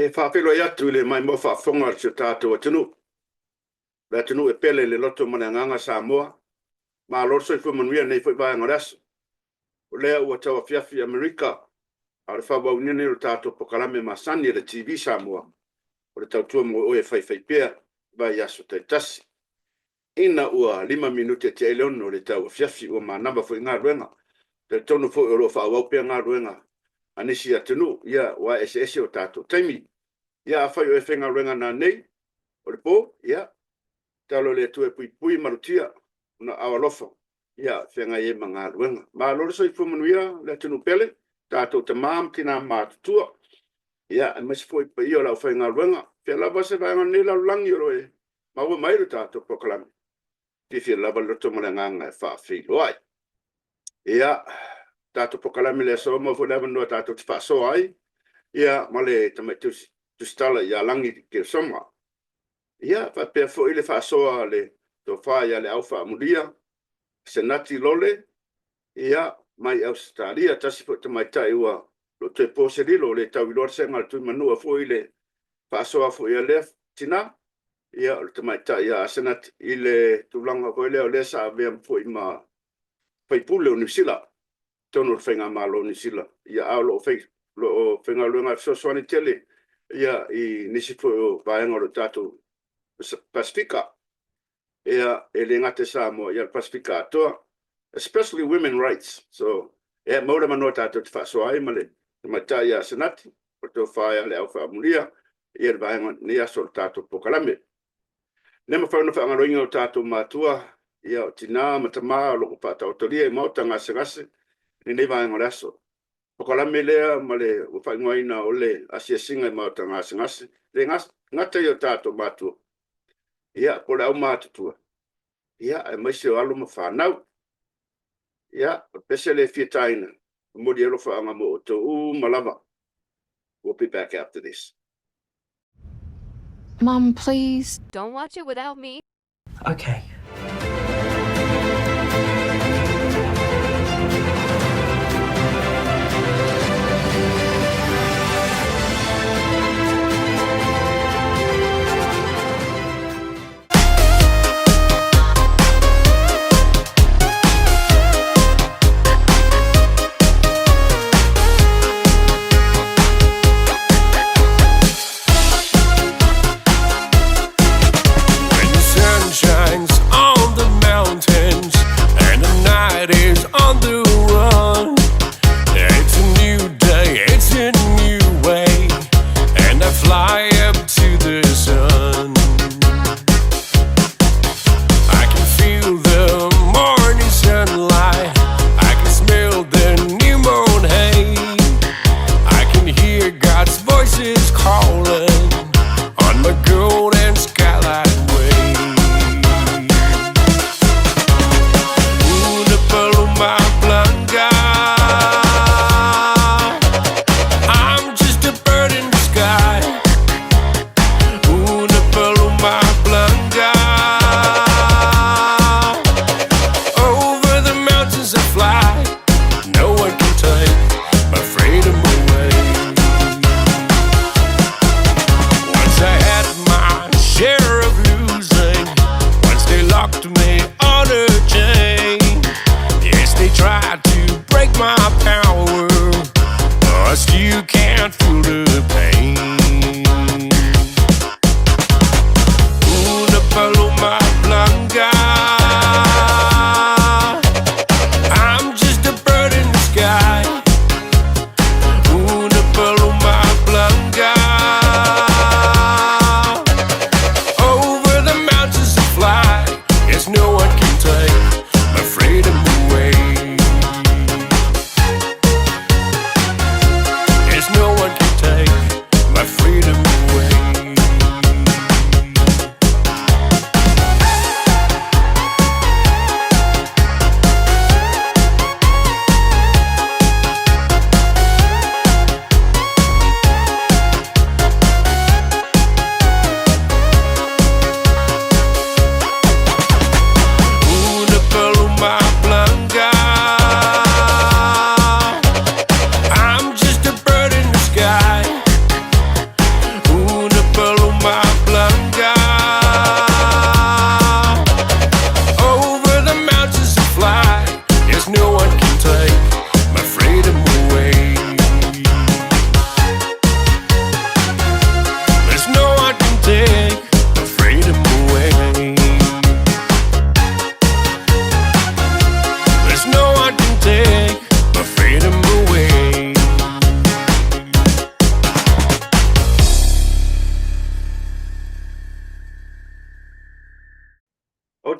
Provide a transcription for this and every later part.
E faafeiloai atu i le maimoa faafofoga a si o tatou atunuu, le atunuu e pele i le loto ma le agaga Samoa. Malo le soifua manuia i lenei foi vaega o le aso. O lea ua tauafiafi i Amerika, a o le faaauauina lenei o le tatou polokalame masani a le TV Samoa, o le tautua moeoe e faifaipea i vaiaso taitasi. Ina ua 5 minute tea ai le 6 i le tauafiafi, ua manava foi galuega. E talitonu foi o lo o faaauau pea galuega a nisi atunuu, ia aua e eseese o tatou taimi. Ia afai o e faigaluega nanei, o le po, ia, tatalo i le Atua e puipui ma malutia Ona aao alofa ia feagai ai ma galuega. Malo le soifua manuia le atunuu pele, tatou tama ma tina matutua, aemaise foi le paia o le aufaigaluega. O fea lava se vaega o lenei lalolagi o lo o e maua mai ai le tatou polokalame, e fiafia lava le loto ma le agaga e faafeiloai. Ia, le tatou polokalame i le aso, ua maua foi le avanoa tatou te faasoa ai ma le tamai tusitala ia Lagi Keresoma. Ia faapea foi le faasoa a le Tofa ia Leau Faumulia Senati Lole mai Ausetalia, tasi foi tamaitai ua le o toe po se lilo, ua le tauiloa le sega a le Tuimanua foi i le faasoa foi a lea tina, ia o le tamaitai ia Asenati i le tulaga foi lea o lea sa avea foi ma faipule o Niu Sila i totonu o le faigamalo a Niu Sila, a o lo o faigaluega fesoasoani tele i nisi foi o vaega o le tatou Pasefika. E le gata i Samoa, a o le Pasefika atoa, especially women rights. So, ia maua le avanoa tatou te faasoa ai ma le tamaitai ia Asenati, o le tofa ia Leau Faumulia i le vaega o lenei aso o le tatou polokalame. E le mafai ona faagaloina o tatou matua, ia o tina ma tama o lo o faataotolia i maota gasegase i lenei vaega o le aso. O le polokalame lea ma le ua faaigoaina o le asiasiga i maota gasegase, e le gata i o tatou matua, ia po o le aumatutua, aemaise o alo ma fanau. Ia, o le pese lea e fia taina, e momoli alofaaga mo outou uma lava. We'll be back after this. Mum, please. Don't watch it without me. Okay. When the sun shines on the mountains and the night is on the run, it's a new day, it's a new way, and I fly up to the sun. I can feel the morning sunlight, I can smell the new moon hay, I can hear God's voices calling on my golden skylight way. Una paloma blanca. I'm just a bird in the sky. Una paloma blanca. Over the mountains I fly. No one can take my freedom away. Once I had my share of losing. Once they locked me on a chain. Yes, they tried to break my power. But you can't feel the pain. Una paloma blanca. I'm just a bird in the sky. Una paloma blanca. Over the mountains to fly. Yes, no one can take my freedom away. Yes, no one can take my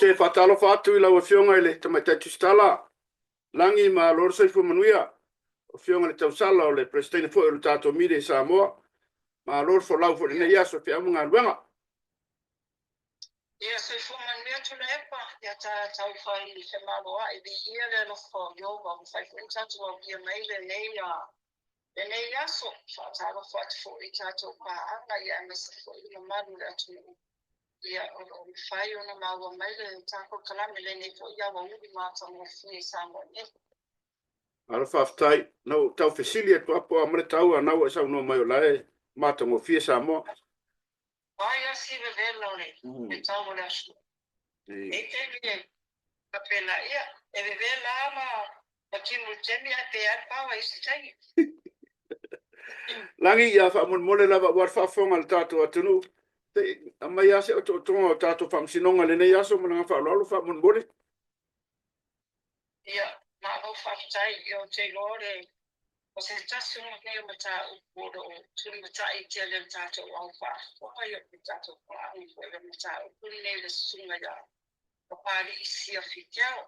te faatalofa atu i lau Afioga i le Tamaitai Tusitala, Lagi malo le soifua manuia, Afioga i le Tausala o le Peresetene foi o le tatou Media i Samoa. Malo le folau foi i lenei aso i feau ma galuega. Ia, soifua manuia Tuilaepa, ia tatou fai femaloai, viia le alofa o Ieova ua mafai foi ona tatou aulia mai lenei aso. Faatalofa atu foi i tatou paaga, ia aemaise foi le mamalu o le atunuu, ia o lo o mafai ona maua mai le tatou kalame i lenei foi aoauli matagofie i Samoa nei. Malo faafetai. Na ou tau fesili atu lava po o a ma le tau, a na ua e saunoa mai o la e matagofie Samoa. Ai a si vevela o le tau o le aso. E taimi e faapena, ia, e vevela lava ma timu i le taimi ae pe alu paoa i isi taimi. Lagi, ia faamolemole lava aua le faafofoga a le tatou atunuu. Se i aumai lava se otootoga o tatou faamasinoga i lenei aso ma le agaga faaaloalo faamolemole. Ia, malo faafetai. Ia, ou te iloa o le o se tasi o nei o mataupu o lo o tulimatai tele e le tatou au faafofoga, ia po o le tatou paaga foi o le mataupu lenei i le susuga ia Papalii Siafi Teo.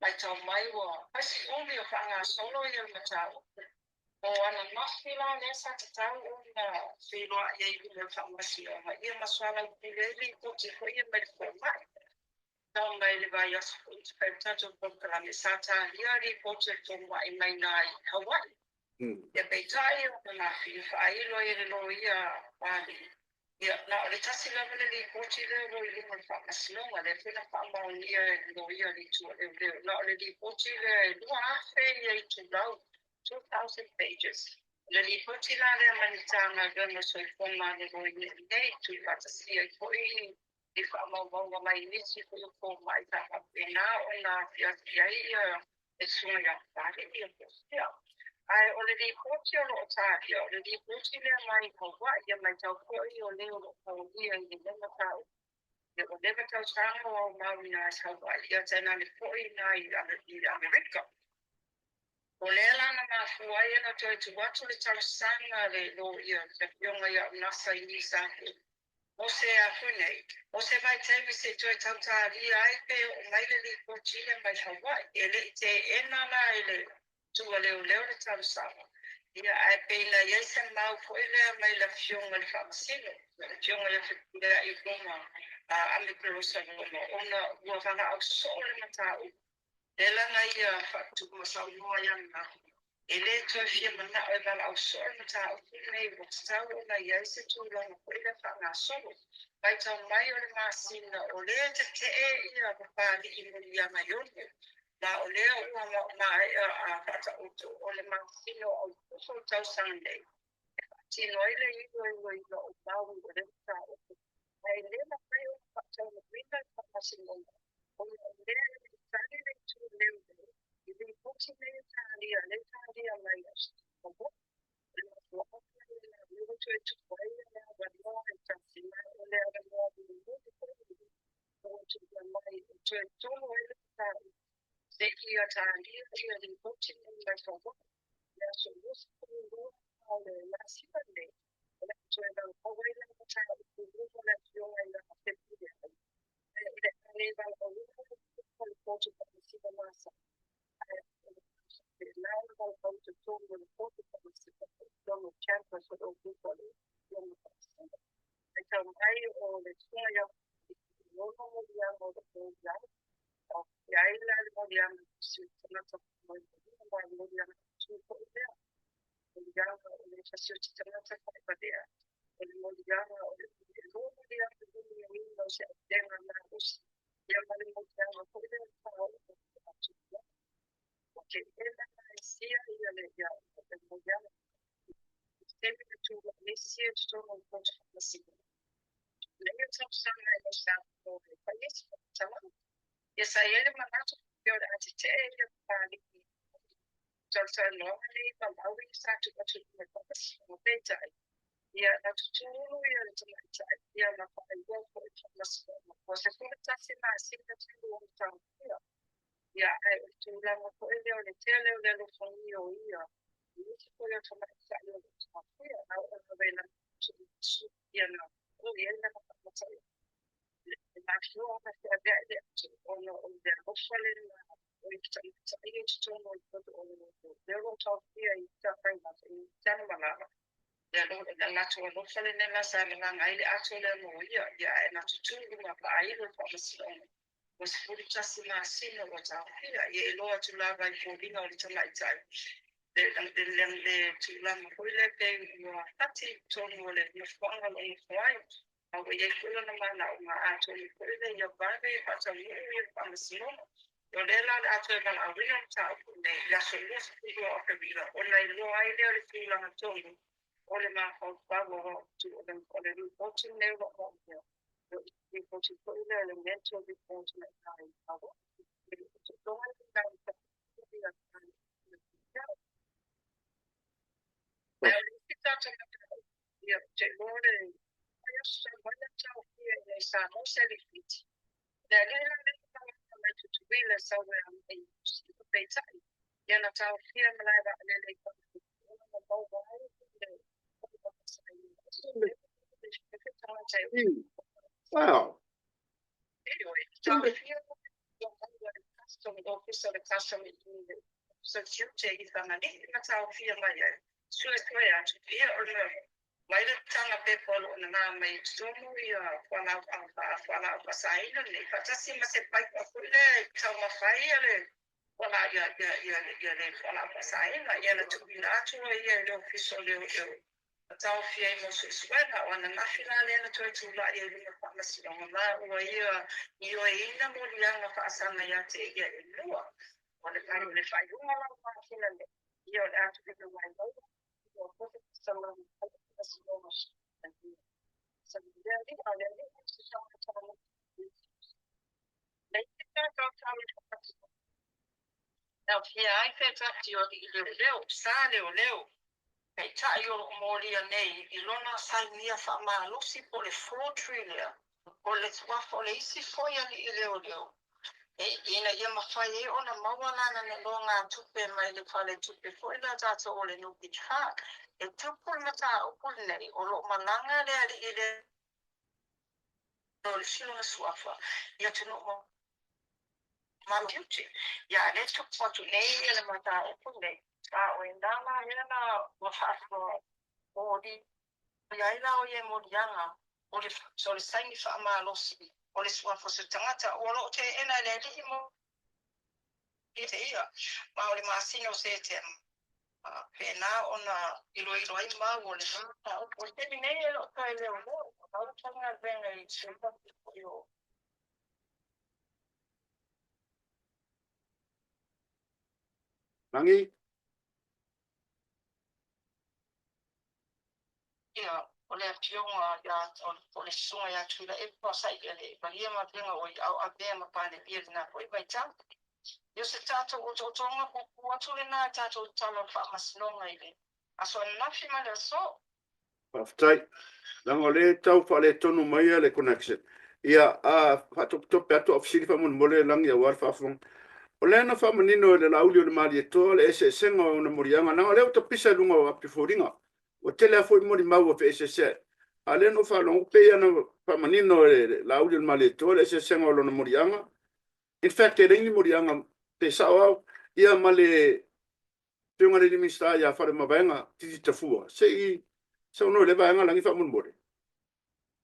Matau mai ua fai si umi o faagasolo ia le mataupu. O ananafi la lea sa tatau ona feiloai ai i luma o le faamasinoga ia ma soalaupule ai lipoti foi ia mai le fomai. Tau mai le vaiaso foi i le tatou polokalame sa talia lipoti a le fomai mai ina i Hawaii. Ia peitai o ananafi na faailo ai e le loia a Papalii, ia na o le tasi lava le lipoti lea o lo o i luma o le faamasinoga, lea foi na faamaonia e le loia a le Itu a Leoleo. Na o le lipoti lea e 2,000 ia itulau, 2,000 pages. O le lipoti la lea mai le Matagaluega o le Soifua Maloloina i inei, tuufaatasia ai foi i faamaumauga mai nisi foi o fomai sa faapena ona afiafi ai ia le susuga ia Papalii ia po o fea. Ae o le lipoti o lo o talia, o le lipoti lea mai Hawaii, ia matau foi o le o lo o paulia i lenei mataupu. Ia ua leva tausaga o aumau i ina i Hawaii, ia tainane foi i ina i Amerika. O lea la na mafua ai ona toe tuu atu le talosaga a le loia, le Afioga ia Unasa i Nisaku, mo se a foi nei, mo se vaitaimi se i toe tautalia ai pe oo mai le lipoti lea mai Hawaii. E le i teena la e le Itu a Leoleo le talosaga, ia ae pei na i ai se mau foi lea mai le Afioga i le Faamasino, le Afioga ia Fepuleai Roma, Amicalosa Roma, ona ua valaau soo le mataupu. Lea la na ia faatuma saunoa ai ananafi, e le toe fia manao e valaau soo le mataupu lenei, ua tatau ona i ai se tulaga foi lea faagasolo. Matau mai o le masina o lea e tetee ia Papalii Muliagaiono, ma o lea ua maea a faataoto o le masina o Aokuso o le tausaga nei, e faatino ai le iloiloina o mau o lea mataupu, ae le mafai ona faataunuuina le faamasinoga ona o lea e le i tali le itu leoleo i lipoti nei e talia lea e talia mai Hawaii. O le mafuaaga lena o lea ua toe tuu ai le avanoa e tasi, ma o le avanoa mulimuli foi lenei ua tuuina mai e toe tolo ai le mataupu seia talia ia lipoti nei mai Hawaii i le aso 22 o le masina lenei. O le a toe laulau ai le mataupu i luma o le Afioga ia Fepuleai. Ae o le a le valaauina le Tupu o le Poto Faamasino masani, ae o le a faapena ona valaau i totonu o le Poto Faamasino po o Donald Champa foi o luga o le Afioga Faamasino. Matau mai o le Susuga ia Lono Moliaga o lo o i ai, e ai la le moliaga i se tagata faamaumauina ma le moliaga autu foi lea. Moliaga o le fasioti tagata faaivalea, o le moliaga o le uluelua moliaga i luga o se avega malosi, ia ma le moliaga foi lea o le faaoo o tulaga. Ua teena la e sia ia le ia le moliaga i le taimi na tulai ai sia i totonu o le poto faamasino. Na ia talosaga e Lousamoa e fai ai se faamatalaga. Ia sa i ai le manatu faapea o le a tetee ia Papalii i talatalanoaga nei ma mau ia sa tuu atu i luma o le faamasinoga. Peitai, ia na tutulu ia le tamaitai ia ma faailoa foi i le faamasinoga ua 11 masina talu ona taofia. Ia ae o le tulaga foi lea o le tele o le alofagia o ia i nisi foi o tamaitai o lo o taofia, na oo lava i lana tuuina ia na oo i ai lana faamatalaga. E mafua ona feaveai le atunuu ona o le alofa lena o le tamaitai i totonu o le lea o lo o taofia i Tafaigata i le latou alofa lena sa lalaga ai le ato lea mo ia, ia ae na tutū i luga faailo le faamasinoga ua 11 masina ua taofia. Ia e iloa atu lava i foliga o le tamaitai le, le, le, le tulaga foi lea pei ua fati i totonu o le nofoaga o lo o nofo ai. A ua i ai foi lona manaoga atonu foi lea ia vave ia faataunuu ia le faamasinoga. O lea la o le a toe valaauina le mataupu lenei i le aso 22 o Aperila ona iloa ai lea o le tulaga tonu o le mafaufau aua o le lipoti lenei o lo o manaomia, o le lipoti foi lea o le mental report na i Wow. Mai le tanga pepa o lo o nana mai i totonu ia fualaau faasaina lenei faatasi ma se paipa foi lea e taumafa ai ia le fualaau ia ia ia ia le fualaau faasaina ia na tuuina atu ai ia i le ofisa o leoleo ma taofia ai mo suesuega. O ananafi la lea na toe tulai ai i luga faamasinoga ma ua ia ioeina moliaga faasaga ia te ia e lua. O le o le faaiuga la o masina nei ia o le a tuuina mai ai Peitai o lo o molia nei i lona sainia faamalosi po o le forgery lea, o le suafa o le isi foi alii leoleo ina ia mafai ai ona maua lana nonogatupe mai le faletupe foi lea tatou o le NPF. E tupu le mataupu lenei o lo o malaga le alii lea o le lona suafa i atunuu mamao tiute. Ia a lea e tupu atu nei le mataupu lenei, a o i ina la ea na ua faamolia ai la o ia i moliaga o le, o le saini faamalosi o le suafa o se tagata o lo o teena e le alii mo te ia, ma o le masina o Setema pena ona iloilo ai mau o le mataupu. O le taimi nei e le o toe leoleo, o la ua faigaluega i se foi o Lagi. Ia, o le afioga ia o le susuga ia Tuilaepa sa i le malia ma avega o i auavea ma Palemia i lena foi vaitau. Ia o se tatou otootoga puupuu atu lena i tatou tala o le faamasinoga i le aso ananafi ma le aso. Faafetai. Leaga o lea e tau faaletonu mai le connection. Ia, a faatopetope atu au fesili faamolemole Lagi aua le faafofoga. O lea na faamanino e le Laauli o le Malietoa le eseesega o ona moliaga, leaga o lea ua tapisa i luga o api foliga. Ua tele lava foi molimau ua feeseeseai. A o lea na ou faalogo pei lava ona faamanino e le Laauli o le Malietoa le eseesega o lona moliaga. In fact, e leai ni moliaga pe sao au, ia ma le Afioga i le Minisita ia Faleomavaega Titi Tafua. Se i saunoa i lea vaega Lagi faamolemole.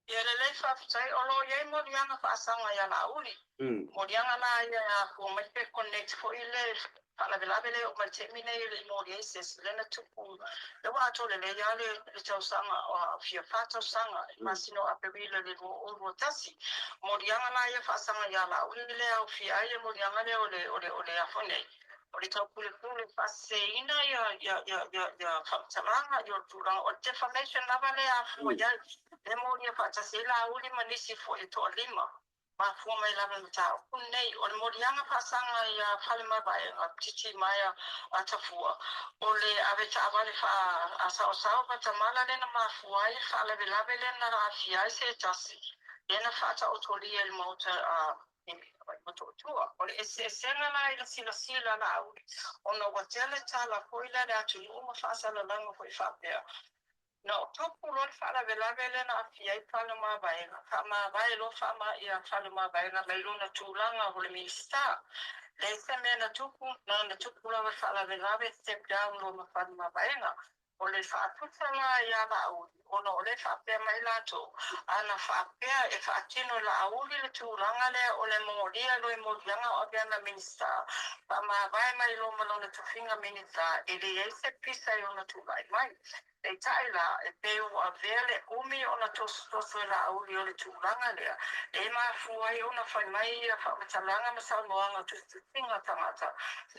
Ia lelei faafetai. O lo o i ai moliaga faasaga ia Laauli. Moliaga la ia e afua mai pe connect foi le faalavelave lea e oo mai le taimi nei e le i moli ai se isi lea na tupu lea ua atoa lelei lava le tausaga fia fa tausaga i le masina o Aperila i le 2021. Moliaga la ia faasaga ia Laauli lea e aofia ai le moliaga lea o le o le o le a foi nei o le taupulepule faaseseina ia ia ia ia ia faamatalaga ia o le tulaga o le defamation lava lea e afua i ai lea molia faatasi ai Laauli ma nisi foi e toalima mafua mai lava i le mataupu lenei. O le moliaga faasaga ia Faleomavaega Titi Maea a Tafua, o le ave taavale faasaosao Vatamala lea na mafua ai le faalavelave lea na aafia ai se tasi lea na faataotolia i le Maota i Motootua. O le eseesega la i le silasila a Laauli, ona ua tele tala foi lea a le atunuu ma faasalalauga foi faapea. Na o tupu loa le faalavelave lea na aafia ai Faleomavaega, faamavae loa faama ia Faleomavaega mai lona tulaga o le Minisita. Leai se mea na tupu, na ona tupu lava le faalavelave, step down loa ma Faleomavaega. O le faatusa la ia Laauli, ona o lea e faapea mai latou, a na faapea e faatino e Laauli le tulaga lea o le molia loa i moliaga o avea ma Minisita, faamavae mai loa ma lona tofiga Minisita, e leai se pisa i ona tulai mai. Peitai la, e pei ua avea le umi ona tosotoso e Laauli o le tulaga lea, e mafua ai ona fai mai ia faamatalaga ma saunoaga tusitusiga tagata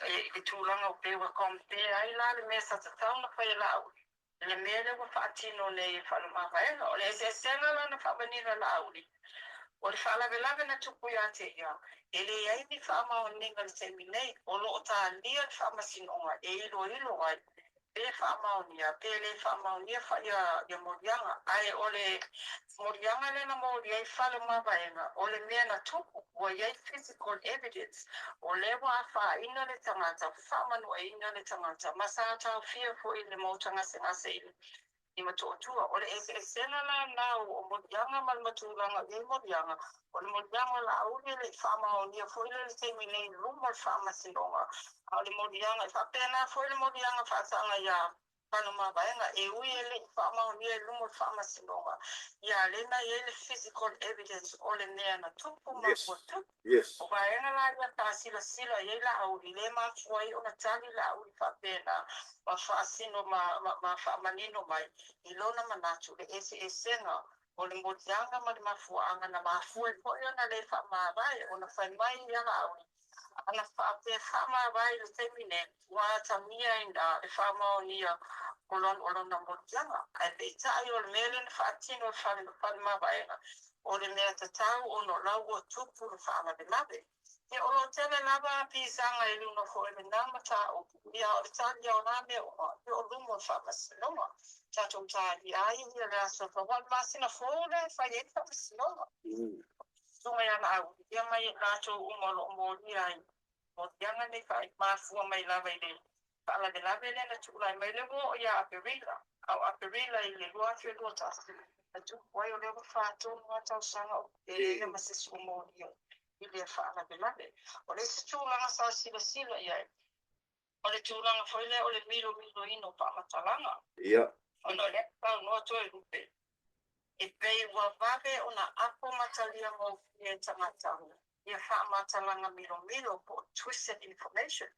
i le tulaga o pei ua compare ai la le mea sa tatau ona fai e Laauli i le mea lea ua faatino nei e Faleomavaega. O le eseesega la na faamanino e Laauli, o le faalavelave na tupu ia te ia, e leai ni faamaoniga i le taimi nei, o lo o talia le faamasinoga e iloilo ai pe faamaonia pe le faamaonia ia moliaga. Ae o le moliaga lea na molia ai Faleomavaega, o le mea na tupu, ua i ai physical evidence, o lea ua afaina le tagata, faamanuaina le tagata, ma sa taofia foi i le maota gasegase i i Motootua. O le eseesega la lena o moliaga ma le matulaga o i ai moliaga, o le moliaga o Laauli e le i faamaonia foi lea i le taimi nei i luma o le faamasinoga, a o le moliaga, e faapena foi le moliaga faasaga iā Faleomavaega, e ui e le i faamaonia i luma o le faamasinoga, ia lea na i ai le physical evidence o le mea na tupu ma ua tupu. Yes. O vaega la ia sa silasila i ai Laauli, lea e mafua ai ona tali Laauli faapena ma faasino ma, ma, ma faamanino mai i lona manatu le eseesega o le moliaga ma le mafuaaga na mafua ai foi ona le faamavae ona fai mai ia Laauli ana faapea faamavae i le taimi nei ua atagia ai na le faamaonia o lona, o lona moliaga. Ae peitai o le mea lea na faatino e le fale mavaega o le mea tatau ona o la ua tupu le faalavelave. Ia o lo o tele lava pisaga i luga foi o lena mataupu, ia o le talia o na mea uma, ia o luma o le faamasinoga. Tatou talia ai ia le aso aua o le masina fou lea e fai ai le faamasinoga. Susuga ia Laauli, ia ma i latou uma o lo o molia ai moliaga nei mafua mai lava i le faalavelave lea na tulai mai lea ua oo ia Aperila, a o Aperila i le 2021 na tupu ai, o lea ua 43 lava tausaga o pele ma se isi o molia i lea faalavelave. O le isi tulaga sa silasila i ai, o le tulaga foi lea o le milomiloina o faamatalaga. Ona o lea na saunoa Toelupe, e pei ua vave ona apo ma talia gofie e tagata ia faamatalaga milomilo po o twisted information.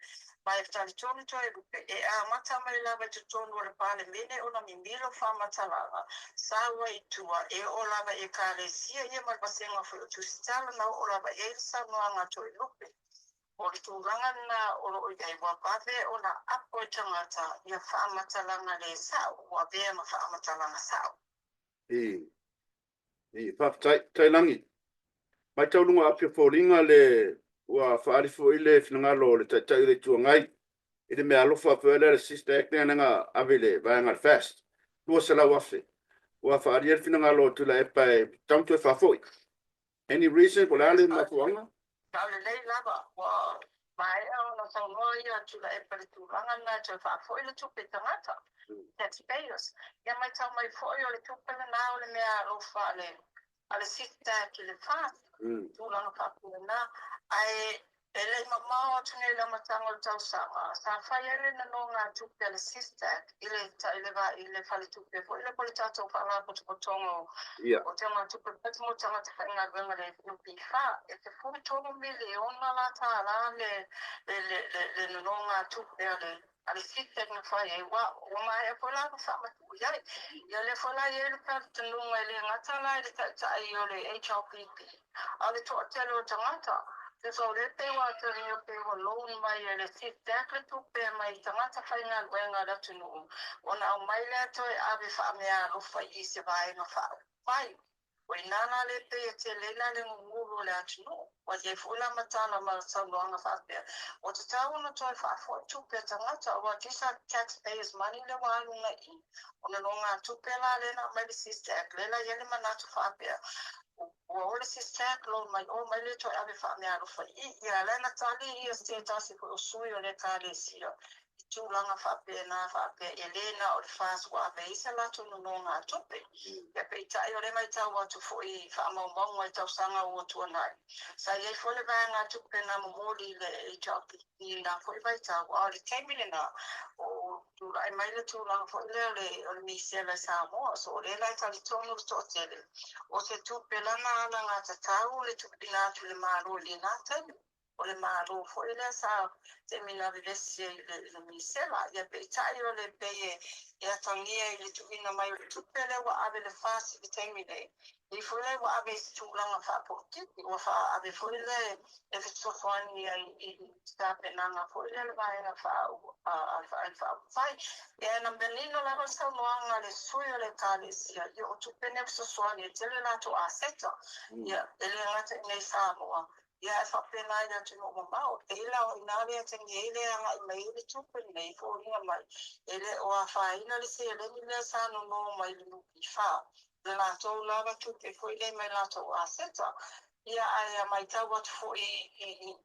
Ma e talitonu Toelupe, e amata mai lava i totonu o le Palemene ona mimilo faamatalaga sau ai i tua, e oo lava i Ekalesia ia ma le vasega foi o Tusitala na oo lava i ai le saunoaga a Toelupe. O le tulaga lena o lo o i ai, ua vave ona apo e tagata ia faamatalaga le sao, ua avea ma faamatalaga sao. I, i, faafetai, Tailagi. Matau luga o api o foliga le ua faaali foi le finagalo o le Taitai o le Itu Agai i le mea alofa foi lea le Sister Act lea na ave i le vaega a le FAST, 200,000. Ua faaalia le finagalo o Tuilaepa e tatau ona toe faafoi. Any reason, po o le a le mafuaaga? Sao lelei lava, ua maea ona saunoa ia Tuilaepa i le tulaga lena e toe faafoi le tupe i tagata, taxpayers. Ia matau mai foi o le tupe lena o le mea alofa a le a le SITAC i le FAST, tulaga faapena. Ae E le i mamao atu nei i le amataga o le tausaga, sa fai ai le nonogatupe a le SYSTAC i le i le faletupe foi lea po o le tatou faalapotopotoga o o teugatupe mo tagata faigaluega le NPF. E 13 miliona la tālā le le le le nonogatupe a le a le SYSTAC na fai ai, ua ua maea foi la ona faamatuu i ai. Ia lea foi la e i ai le talitonuga e le gata la i le taitai o le HRPP, a o le toatele o tagata, tusa o lea pei ua atagia pei ua loan mai e le SYSTAC le tupe mai tagata faigaluega a le atunuu ona aumai lea toe ave faameaalofa i se vaega faaupufai. O i ina la lea pei e tele ai la le gugulu o le atunuu. Ua i ai foi la matala ma saunoaga faapea, ua tatau ona toe faafoi tupe a tagata aua these are taxpayers money lea ua alu agai i i. O nonogatupe la lea na aumai le SYSTAC, lea la e i ai le manatu faapea, ua o le SYSTAC loan mai o mai lea toe ave faameaalofa i i. Ia lea na tali ia se tasi foi o sui o le Ekalesia. I tulaga faapena faapea e le na o le FAST ua ave ai se latou nonogatupe. Ia peitai o lea matau atu foi i faamaumauga i tausaga ua tuanai, sa i ai foi le vaegatupe na momoli i le HRPP i lena foi vaitau, a o le taimi lena o tulai mai le tulaga foi lea o le misela i Samoa. So o lea la e talitonu le toatele o se tupe lana alagatatau le tuuina atu i le Malo i lena taimi. O le Malo foi lea sa taimi na vevesi ai i le misela. Ia peitai o le pei e atagia i le tuuina mai o le tupe lea ua ave i le FAST i le taimi nei, pei foi lea ua ave i se tulaga faapolokiki, ua ave foi lea e fesoasoani ai i tapenaga foi lea a le Vaega Faaupufai. Ia na manino lava le saunoaga a le sui o le Ekalesia, ia o tupe nei fesoasoani e tele latou aseta, ia e le gata i inei i Samoa, Ia ae faapena i atunuu mamao. E pei la o i ina lea taimi ai lea e agai mai ai le tupe lenei e foliga mai e le o afaina le seleni lea sa nono mai le NPF, le latou lava tupe foi lea mai latou aseta. Ia ae a maitau atu foi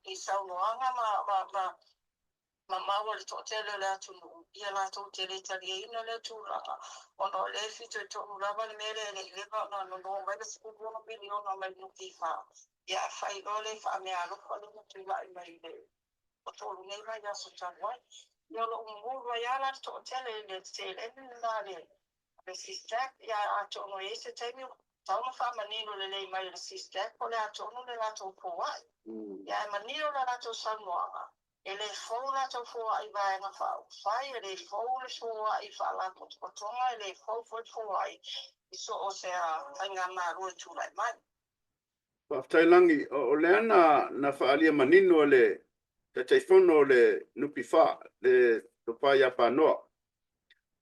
i saunoaga ma ma mamao a le toatele o le atunuu, ia latou te le taliaina lea tulaga, ona o lea e fitoitonu lava le mea lea e le i leva ona nono mai le 16 miliona mai le NPF, ia ae fai loa le faameaalofa lea na tulai mai i le tolu nei vaiaso talu ai. Ia o lo o mumulu ai lava la le toatele i le seleni lena a le le SYSDAC, ia atonu e i ai se taimi ua tatau ona faamanino lelei mai e le SYSDAC po o le a tonu le latou foai. Ia ae manino le latou saunoaga, e le fou latou foai i Vaega Faaupufai, e le fou le foai i Faalapotopotoga, e le fou foi le foai i so o se faigamalo e tulai mai. Faafetai Lagi, o lea na na faaalia manino e le Taitaifono o le NPF, le Tofa ia Panoa,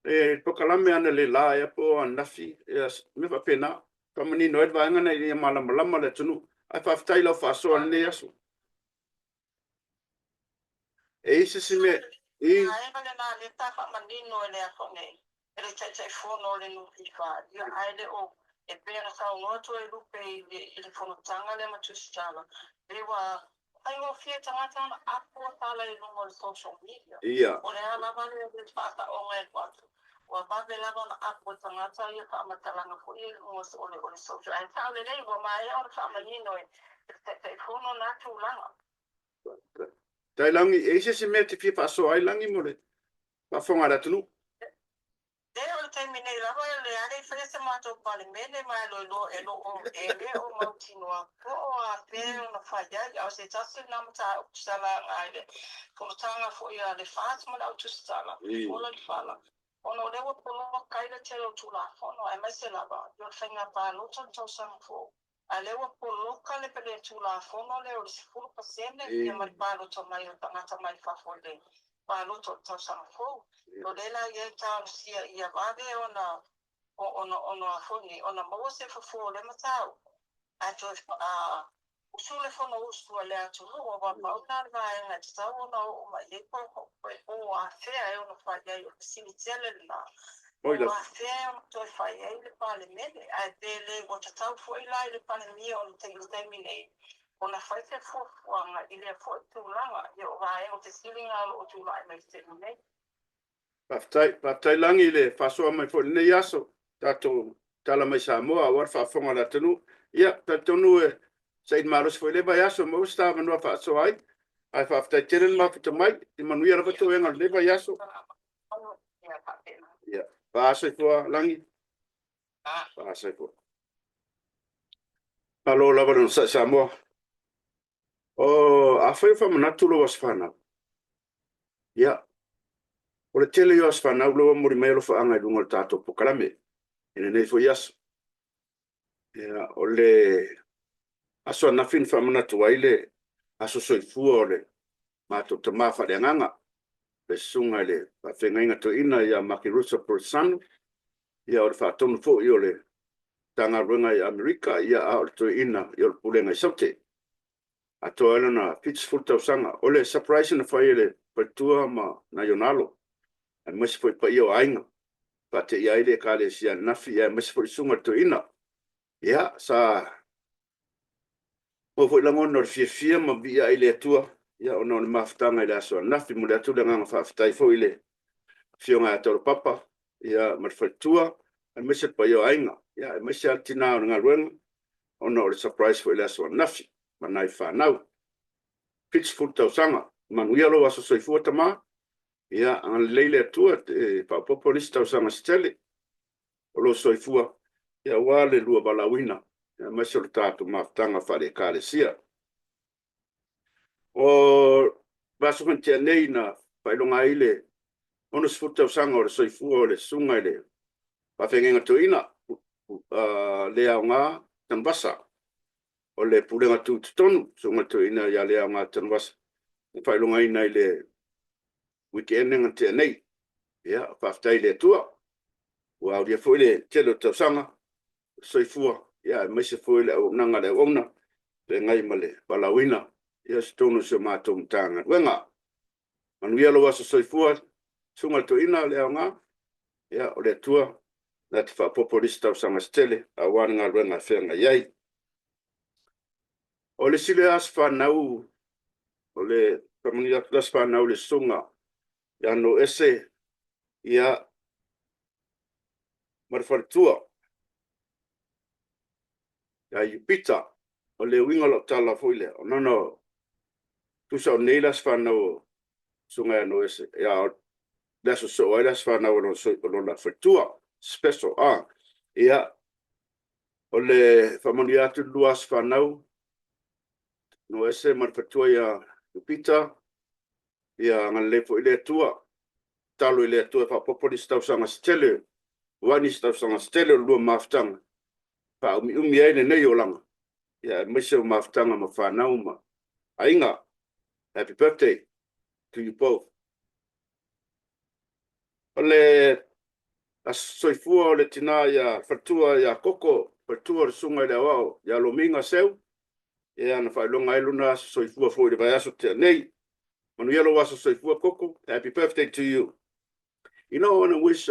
le polokalame analeila ea po o ananafi, ia mea faapena, faamanino ai le vaega lena ina ia malamalama le atunuu. Ae faafetai i lau faasoa i lenei aso. E i ai se isi mea i. Vaega lena lea sa faamanino e le aso nei e le Taitaifono o le NPF, ia ae le o, e pei ona saunoa Toelupe i le fonotaga lea ma Tusitala, pei ua faigofie tagata ona apo tala i luga o le social media. Ia. O le a lava le faasaoga e alu atu, ua vave lava ona apo e tagata ia faamatalaga foi ia i luga o le social. Ae sao lelei ua maea ona faamanino e le Taitaifono na tulaga. Faafetai Lagi, e i ai se isi mea e te fia faasoa ai Lagi mo le faafofoga a le atunuu? Lea o le taimi nei lava e leai e faia se matou Palemene ma e loiloa e lo o e le o mautinoa po o afea ona fai ai, a o se tasi lena mataupu sa laga i le fonotaga foi a le FAST ma le Au Tusitala, Fola le Fala, ona o lea ua poloka ai le tele o Tulafono aemaise lava i o le faiga palota o le tausaga fou. A lea ua poloka le le Tulafono lea o le 10% ia ma le palota mai o tagata mai fafo i le palota o le tausaga fou. O lea la ia e talosia ia vave ona ona ona a foi nei ona maua se fofo o lea mataupu ae toe usu le Fonousu a le atunuu aua pau lena o le vaega e tatau ona oo mai i ai po o afea e ono fai ai, o le fesili tele lena. Po o afea e ono toe fai ai le Palemene, ae pe le ua tatau foi la i le Palemia o le taimi nei ona fai se fuafuaga i lea foi tulaga, ia o vaega fesili na o lo o tulai mai i le taimi nei. Faafetai, faafetai Lagi i le faasoa mai foi i lenei aso, tatou tala mai Samoa aua le faafofoga a le atunuu. Ia, talitonu e saili malosi foi i lea vaiaso, maua se ta avanoa faasoa ai. Ae faafetai tele le mafuta mai, ia manuia lava toega o lenei vaiaso. Ia, faasoifua Lagi. Faasoifua. Malo lava le onosai Samoa. O, afai o faamanatu lou aso fanau, ia, o le tele ia o aso fanau lea ua momoli mai alofaaga i luga o le tatou polokalame i lenei foi aso. Ia, o le aso ananafi na faamanatu ai le aso soifua o le matou tama faaleagaga, le susuga i le faafeagaiga toeaina ia Makerusa Poresano, ia o le faatonu foi o le Matagaluega i Amerika, ia a o le toeaina ia o le Pulega i Saute. Atoa ai lona 70 tausaga. O le surprise na fai e le faletua ma nai ona alo, aemaise foi paia o aiga, faateia ai le Ekalesia ananafi, aemaise foi le susuga i le toeaina. Ia, sa maua foi lagona o le fiafia ma viia ai le Atua. ia, ona o le mafutaga i le aso ananafi. E momoli atu le agaga faafetai foi i le Afioga ia Taulapapa, ia, ma le faletua, aemaise le paia o aiga, ia, aemaise lava le tina o le galuega, ona o le surprise foi i le aso ananafi ma nai fanau. 70 tausaga. Manuia lou aso soifua tama, ia agalelei le Atua e faaopoopo nisi tausaga se tele o lou soifua, ia aua le lua valaauina, aemaise o le tatou mafutaga faale-Ekalesia. O le vaiaso foi na tea nei na faailoga ai le 60 tausaga o le soifua o le susuga i le faafeagaiga toeaina Leaoga Tanuvasa, o le pulega tutotonu, susuga i le toeaina ia Leaoga Tanuvasa, na faailogaina i le weekend na tea nei. Ia, faafetai i le Atua ua aulia foi le tele o tausaga soifua, ia aemaise foi le auaunaga a le auauna feagai ma le valaauina i totonu o si a matou Matagaluega. Manuia lou aso soifua susuga i le toeaina Leaoga, ia o le Atua na te faaopoopo nisi tausaga se tele aua le galuega e feagai ai. O le isi lea aso fanau, o le faamanuia atu le aso fanau i le susuga ia Noese ma le faletua ia Peter. O le uiga o lau tala foi lea, tusa o nei le aso fanau o le susuga ia Noese, a o le aso sosoo ai le aso fanau o lona faletua. Special. Ia, o le faamanuia atu i le lua aso fanau, Noese ma le faletua ia Peter, ia agalelei foi le Atua. Tatalo i le Atua e faaopoopo nisi tausaga se tele aua nisi tausaga se tele o le lua mafutaga, faaumiumi ai lenei olaga, aemaise o mafutaga ma fanau ma aiga. Happy birthday to you both. O le aso soifua o le tina ia faletua ia Koko, faletua o le susuga i le Aoao ia Lomiga Seu, ia na faailoga ai lona aso soifua foi i le vaiaso na tea nei. Manuia lou aso soifua Koko. Happy birthday to you. I want to wish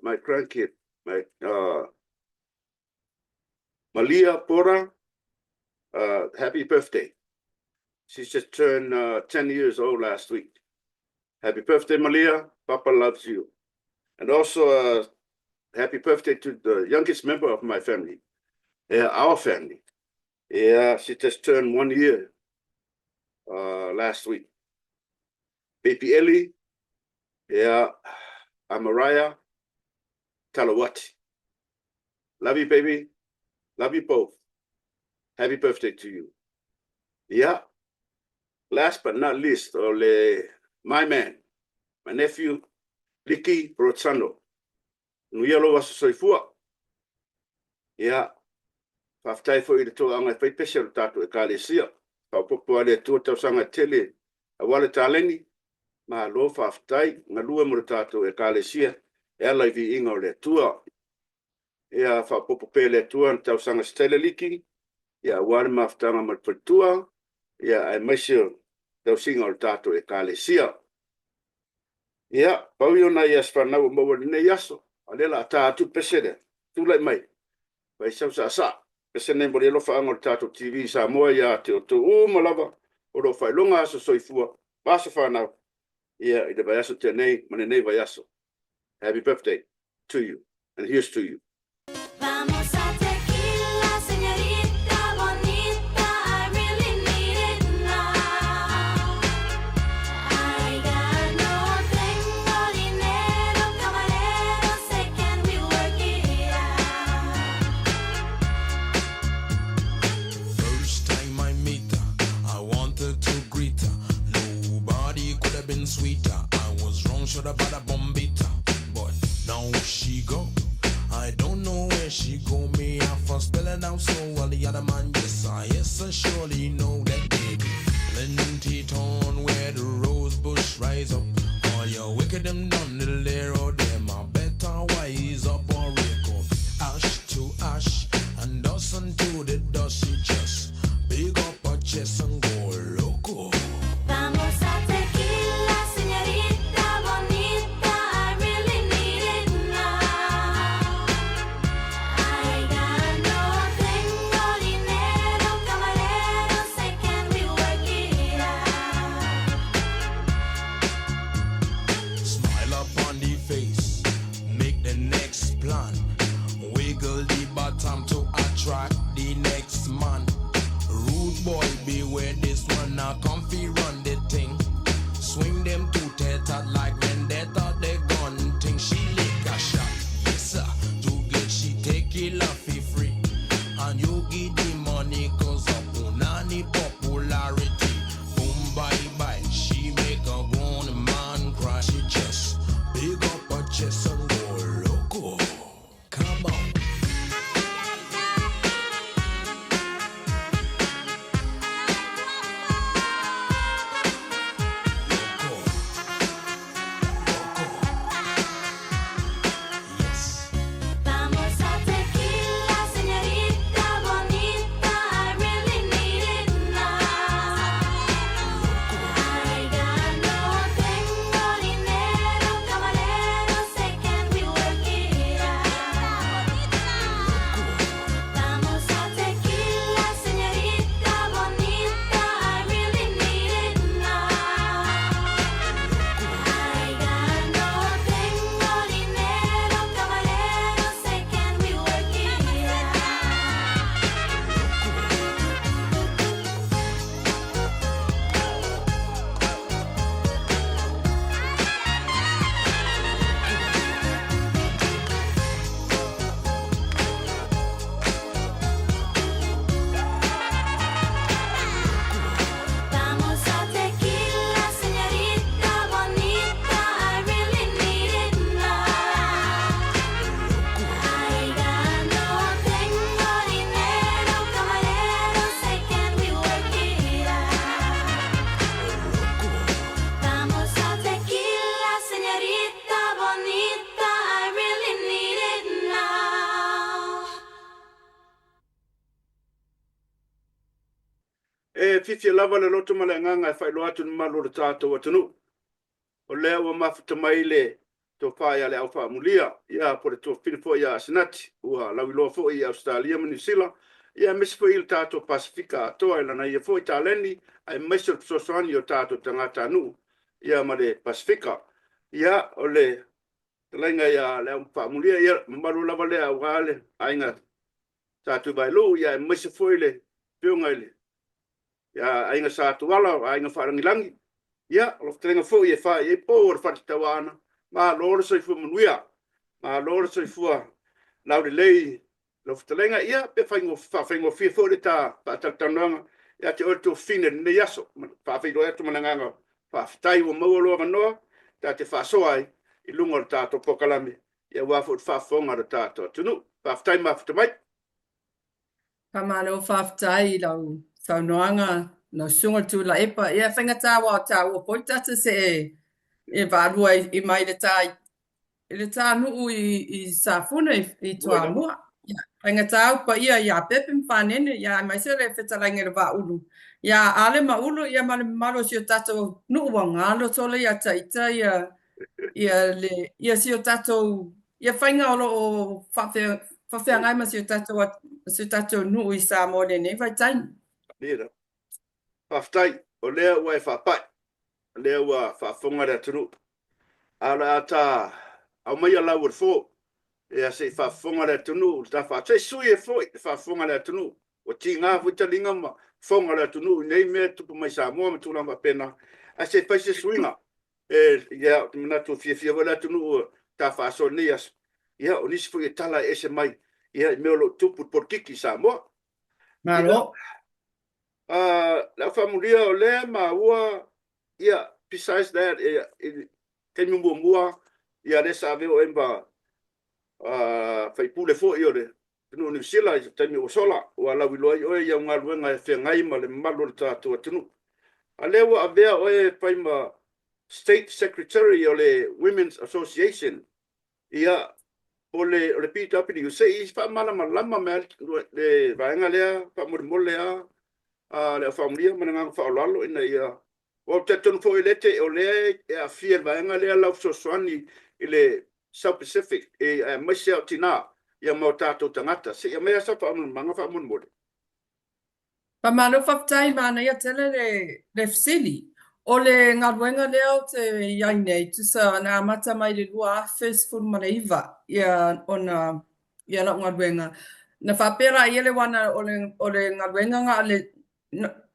my grandkid, my Malia Porter, happy birthday. She's just turned 10 years old last week. Happy birthday, Malia. Papa loves you. And also, happy birthday to the youngest member of my family, our family. Yeah, she just turned 1 year last week. Baby Ellie, yeah, Mariah Talawati. Love you, baby. Love you both. Happy birthday to you. Yeah. Last but not least, o le my man, my nephew, Liki Rotsano. Manuia lou aso soifua. Ia, faafetai foi i le toaga e fai pese o le tatou Ekalesia. Faaopoopo a le Atua tausaga tele aua le taleni, malo faafetai, galue mo le tatou Ekalesia e ala i viiga o le Atua. Ia faaopoopo pea e le Atua le tausaga se tele Liki, ia aua le mafutaga ma le faletua, ia aemaise o tausiga o le tatou Ekalesia. Ia, pau ia o nai aso fanau ua maua i lenei aso, a o lea o le a ta atu le pese lea, tulai mai, fai sau saasaa. Pese nei mo le alofaaga o le tatou TV i Samoa ia te outou uma lava o lo o faailoga aso soifua ma aso fanau, ia i le vaiaso tea nei ma lenei vaiaso. Happy birthday to you, and here's to you. Vamos a tequila, señorita bonita. I really need it now. I got no tengo dinero, camarero. Say, can we work it out? First time I meet her, I wanted to greet her. Nobody could have been sweeter. I was wrong, should have bought a bombita. But now she go. I don't know where she go. Me have to spell it out so well. The other man, yes, I, yes, I surely know that baby. Plenty town where the rose bush rise up. All your wicked them done little there or them. I better wise up or wake up. Ash to ash and dust unto the dust. She just big up her chest and go loco. Vamos a tequila, señorita bonita. I really need it now. I got no tengo dinero, camarero. Say, can we work it out? fiafia lava le loto ma le agaga e faailoa atu i le mamalu o le tatou atunuu, o lea ua mafuta mai le tofa ia Leau Faaamulia, ia po o le tuafafine foi ia Asenati, ua lauiloa foi i Ausetalia ma Niu Sila, ia aemaise foi i le tatou Pasefika atoa i lana ia foi taleni, aemaise o le fesoasoani i o tatou tagatanuu, ia ma le Pasefika. Ia, o le fetalaiga ia Leau Faaamulia, ia, mamalu lava lea aua le aiga Sa Tuivailuu, ia aemaise foi le afioga i le aiga Sa Tuala, o aiga faalagilagi. Ia, o lau fetalaiga foi e fai ai pou o le Fale Tauaana, malo le soifua manuia, malo le soifua laulelei i lau fetalaiga, ia pe faafaigofie foi le ta faatalatalanoaga ia te oe le tuafafine i lenei aso. E faafeiloai atu ma le agaga faafetai ua maua lou avanoa ta te faasoa ai i luga o le tatou polokalame aua foi le faafofoga a le tatou atunuu. Faafetai mafuta mai. Faamalo faafetai i lau saunoaga lau susuga i le Tuilaepa. Ia e faigata aua o taua foi ta te see e vaalua i mai le ta i le ta nuu i Safune i Toamua. Ia faigata au paia ia Pepe ma Fanene ia aemaise le fetalaiga i le Vaaulu ia Ale ma Ulu ia ma le mamalu o si o tatou nuu ua galo solo ia ita ia ia le ia si o tatou ia faiga o lo o faafeagai ma si o tatou si o tatou nuu i Samoa i lenei vaitaimi. Faafetai, o lea ua e faapai, o lea ua faafofoga le atunuu. A o le a ta aumaia lau o le fo, ia se i faafofoga le atunuu, ta faa, se i sui ai foi le faafofoga a le atunuu. Ua tiga foi taliga ma fofoga o le atunuu i nei mea e tupu mai Samoa ma tulaga faapena, ae se i fai se suiga. E, ia, ou te manatu ua fiafia foi le atunuu ta faasoa i lenei aso. Ia, o nisi foi e tala e ese mai, ia, i mea o lo o tupu i le polokiki i Samoa. Malo. Ia, le au faamulia o lea e maua, ia, besides that, ia, i le taimi muamua, ia, lea sa avea oe ma faipule foi o le atunuu o Niu Sila i se taimi ua sola, ua lauiloa ai oe i au galuega e feagai ma le mamalu o le tatou atunuu. A lea ua avea oe e fai ma State Secretary o le Women's Association, ia, o le, o le PWU, se i faamalamalama mai le vaega lea faamolemole lava a le au faamanuia ma le agaga faaaloalo ina ia. Ou te talitonu foi o lea te, o lea e aafia i le vaega lea lau fesoasoani i le South Pacific, aemaise lava o tina, ia ma o tatou tagata. Se i aumai lava sau faamalamalamaga faamolemole. Faamalo faafetai, manaia tele le le fesili. O le galuega lea ou te i ai nei, tusa na amata mai i le 2019 ia ona ia lau galuega. Na faapea laia le wana o le o le galuega na o le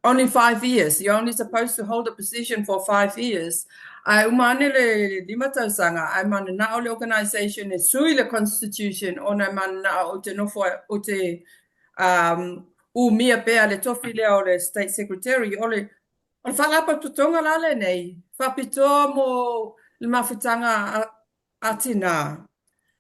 only 5 years, you're only supposed to hold a position for 5 years. Ae uma ane le 5 tausaga ae mananao le organisation e sui le constitution ona e mananao ou te nofo ou te umia pea le tofi lea o le State Secretary. O le o le faalapotopotoga la lenei, faapitoa mo le mafutaga a a tinā,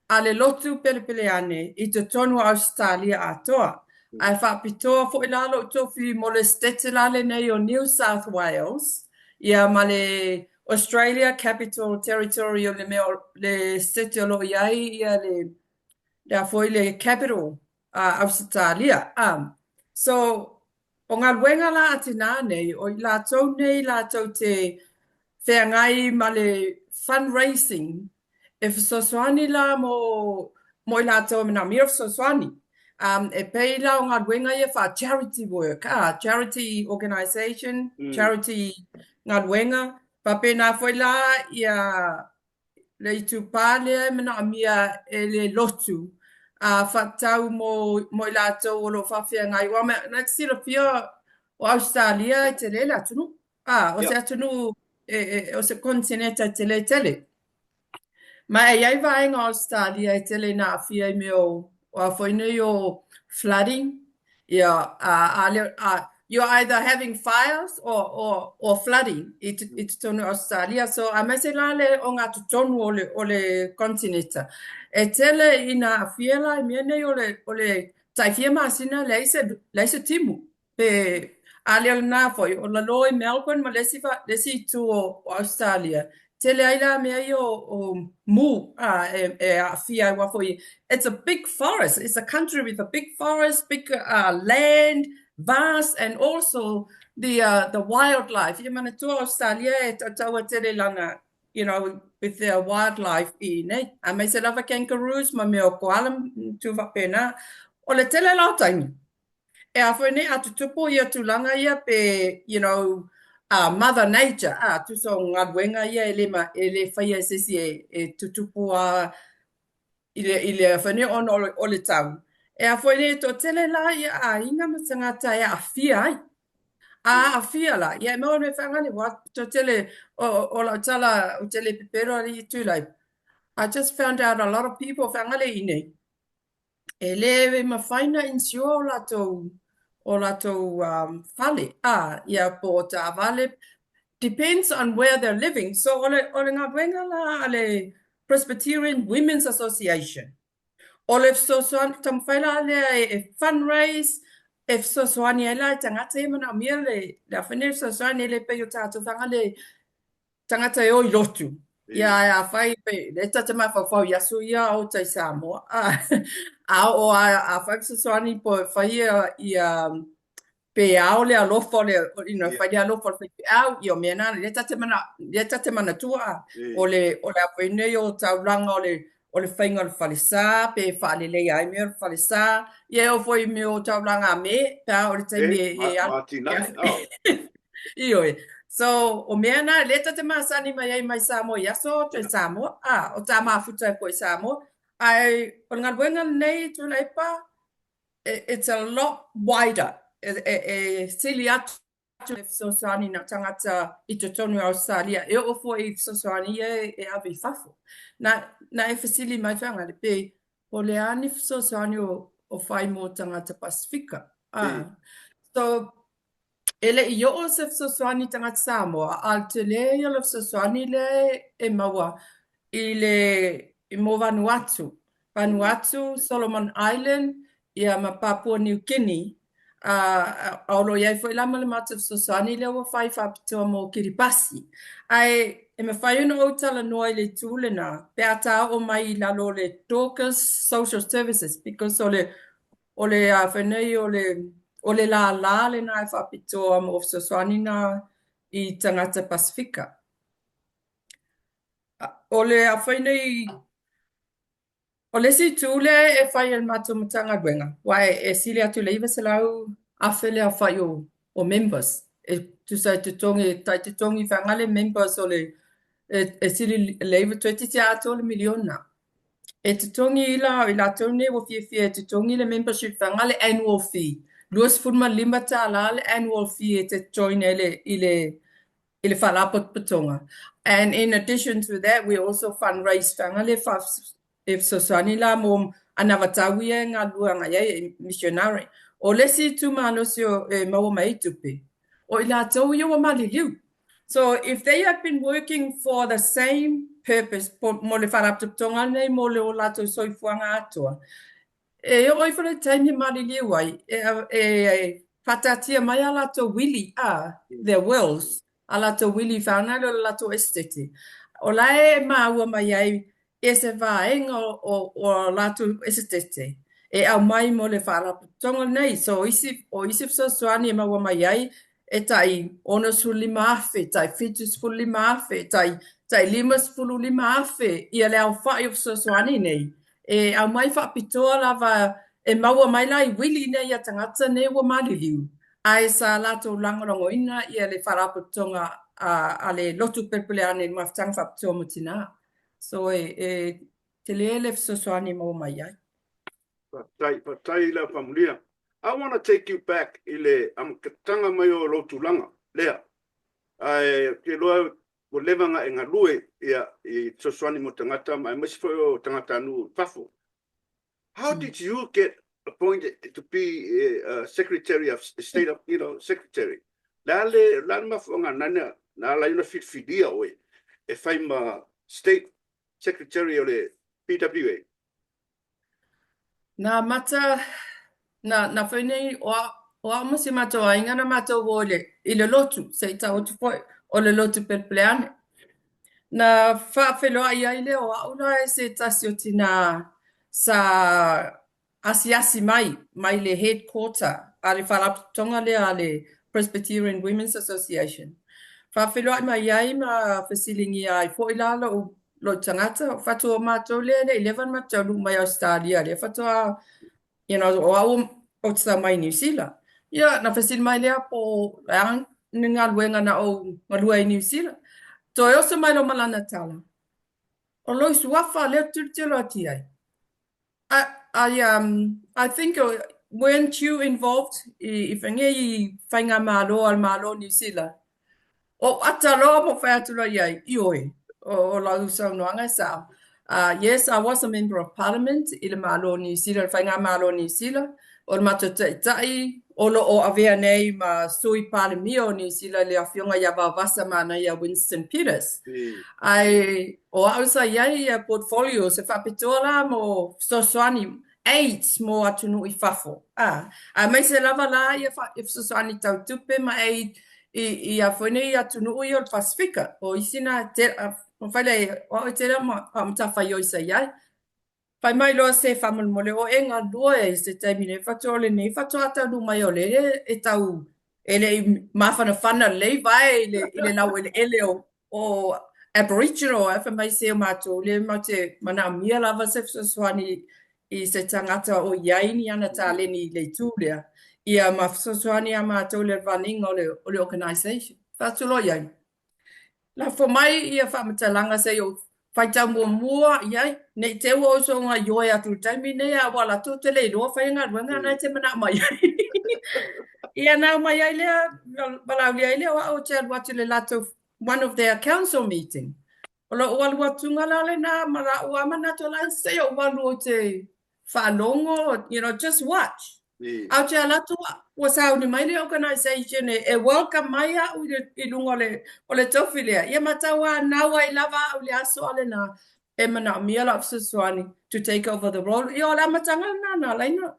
a le lotu pelepeleane i totonu o Ausetalia atoa. Ae faapitoa foi la lou tofi mo le Setete la lenei o New South Wales, ia ma le Australia Capital Territory o le mea o le Setete o lo o i ai ia le le a foi le capital a Ausetalia. So, o galuega la a tinā nei, o i latou nei latou te feagai ma le fundraising e fesoasoani la mo mo i latou e manaomia fesoasoani. E pei la o galuega ia faa-charity work, charity organisation, charity galuega, faapena foi la ia le itupa lea e manaomia e le lotu a faatatau mo mo i latou o lo o faafeagai aua na te silafia o Ausetalia e tele le atunuu a o se atunuu e, e, o se konetineta e tele tele. Ma e i ai vaega o Ausetalia e tele ina aafia i mea o, o a foi nei o flooding, ia, a, a, le, a, you're either having fires or, or, or flooding i, i totonu o Ausetalia. So, aemaise la le ogatotonu o le, o le konetineta. E tele ina aafia la i mea nei o le, o le tai fia masina leai se, leai se timu. Pe a le o lena foi, o lalo i Melbourne ma le isi, le isi itu o, o Ausetalia, tele ai la mea ia o, o mu a, e, e aafia ai aua foi it's a big forest, it's a country with a big forest, big uh, land, vast and also the uh, the wildlife. Ia manatua Australia e tautaua tele lana, you know, with their wildlife i nei. Aemaise lava kangaroos ma mea o koala tū faapena. O le tele la o taimi, e a foi nei a tutupu ia tulaga ia pe, you know, uh, mother nature, a tusa o galuega ia e le, ma, e le faia e se isi e, e tutupu a i le, i le whane ona o le, o le tau. E a foi nei toatele la ia aiga ma tagata e aafia ai. A aafia la, ia e maua me whaangane, wa toatele o, o lau tala o tele pepero ali i tūlai. I just found out a lot of people whaangale i nei. E le mawhai na insure o latou, o latou um, fale. A, ia po o taavale. Depends on where they're living. So o le, o le galuega la a le Presbyterian Women's Association. O le fesoasoani, taumafai la lea e, e fundraise, e fesoasoani ai la i tagata ia manaomia le, le awhine le fesoasoani e le pei o tātou whanga le tagata e o i lotu. Ia mm. a whai pe le tata mafaufau i aso ia o tai Samoa. A, a o a, a whai fesoasoani po whai ia, ia pe ao le alofa o le, you know, whai le alofa o le whaipeau, ia o mea nā, le ta te mana, le ta te manatua, o le, o le awhai nei o taulanga o le, o le whainga o le whalesā, pe whaalelei ai mea o le whalesā, ia e o foi mea o taulanga a me, pe a o le taimi e, e alu. Ioe. So, o mea nā, le ta te masani mai ai mai Samoa i aso, toe Samoa, a, o tā mafuta e koe Samoa, ai, o le galuega lenei, Tuilaepa, it's a lot wider, e, e, e sili atu le fesoasoani nā tagata i totonu o Australia, e oo foi i fesoasoani ia e, e ave i fafo. Na, na e fesili mai whangare, pe o le a ni fesoasoani o, o whai mō tagata Pasifika. Ah. So, E le i oo se fesoasoani tagata Samoa, a o le tele ia o le fesoasoani lea e maua i le i mō Vanuatu, Vanuatu, Solomon Island, ia ma Papua New Guinea, a, a o lo o i ai foi la ma le matou fesoasoani lea ua fai faapitoa mō Kiribati. Ae e mafai ona ou talanoa i le itu lena pe a ta oo mai i lalo o le Dorcas Social Services because o le O le a nei o le, o le lālā lena e faapitoa mo fesoasoani nā i tagata Pasifika. O le a whai nei, o le isi itu lea e whai e le matou Matagaluega, wa e, e sili atu le 900,000 le aofai o, o members. E tusa e totogi, e tai totogi whaangale members o le, e, e sili le iwa toeitiiti atoa le miliona. E totogi ila i latou nei ua fiafia e totogi le membership fanga le annual fee. $25 le annual fee e te join ai le, i le, i le faalapotopotoga. And in addition to that, we also fundraise fanga le fa, e fesoasoani la mo anavatau ia e galulue agai ai e missionary. O le isi itumalosi o e maua mai ai tupe, o i latou ia ua maliliu. So if they have been working for the same purpose po, mo le faalapotopotoga lenei mo le o latou soifuaga atoa, e oo ifo le taimi e maliliu ai, e, e faataatia mai a latou wili, a, their wills, a latou wili whānau le o le latou estate. O la e māua mai ai e se vaega o, o, o a latou esetete e aumai mo le faalapotopotoga lenei. So, isi, o isi fesoasoani e maua mai ai e tai 65,000, tai 75,000, tai, tai 55,000 ia le aofai o fesoasoani nei. E aumai faapitoa lava e maua mai la i wili nei ia tagata nei ua maliliu, ae sa latou lagolagoina ia le faalapotopotoga a, a le Lotu Pelepeleane i le Mafutaga Faapitoa mo Tinā. So e, e tele le fesoasoani e maua mai ai. Faafetai, faafetai i lau faamanuia. I wanna take you back i le amataga mai o lou tulaga lea. Ae ou te iloa ua leva ona e galue ia i fesoasoani mo tagata ma aemaise foi o tagatanuu i fafo. How did you get appointed to be a secretary of state of, you know, secretary? Le a le, le a le mafuaaga na, na ala ai ona filifilia oe e fai ma state secretary o le PWA? Nā mata, nā, nā whai nei, o, a, o ao ma si mātou aiga na mātou o i le, i le lotu, se i tau atu foi, o le lotu Pelepeleane. Na faafeiloai ai lea o au la e se tasi o tinā sa asiasi mai, mai le headquarter a le faalapotopotoga lea a le Presbyterian Women's Association. Faafeiloai mai ai ma fesiligia ai foi la lou lou tagata, o fatu o matou lea e le i leva ona matou taunuu mai Ausetalia lea faatoa you know, o au ou te tau mai Niu Sila. Ia, na fesili mai lea po o le a ni galuega na ou galue ai i Niu Sila. Toe oso mai loa ma lana tala, o lou suafa lea ou te tilotilo atu i ai. I, I, um, I think weren't you involved i, i whange i whaingamalo a le Malo o Niu Sila? Ou ata loa ma fai atu loa i ai, ioe, o, o lau saunoaga e sao. Uh, yes, I was a member of parliament i le Malo o Niu Sila, le Faigamalo o Niu Sila, o le matou taitai o lo o avea nei ma Sui Palemia o Niu Sila le Afioga ia Vaovasa Manaia Winston Peters. Ae o au sa i ai ia portfolio se faapitoa la mo fesoasoani aids mo atunuu i fafo, ā, aemaise lava la ia fesoasoani tau tupe ma aid i, i a foi nei atunuu ia o le Pasifika. O isi na, te, fai lea, o au e tele ma, matafaioi sa i ai. Fai mai loa se faamolemole o e galue i se taimi nei faatoa o lenei faatoa taunuu mai o lele e tau e le i mafanafana lelei vae i le, i le laueleele o, o Aboriginal ae fai mai se o matou lea matou te manaomia lava se fesoasoani i se tagata o i ai ni ana taleni i le itu lea ia ma fesoasoani iā matou i le running o le, o le organisation. Fai atu loa i ai. Lafo mai ia faamatalaga se i ou faitau muamua i ai, ne i te i ua ou soona ioe atu i le taimi nei a ua alu atu ou te le iloa fai galuega na e te manao mai ai. Ia na aumai ai lea, valaaulia ai lea o au ou te alu atu i le latou one of their council meeting. O lou alu atuga la lena ma la'u lava manatu la se i ou alu ou te faalogo, you know, just watch. A ou te ala atu ua sauni mai le organisation e, e welcome mai au i, le, i luga o le, o le tofi lea. Ia ma tauanau ai lava au i le aso a lena e manaomia la'u fesoasoani to take over the role. Ia o le amataga lena na ala ai na,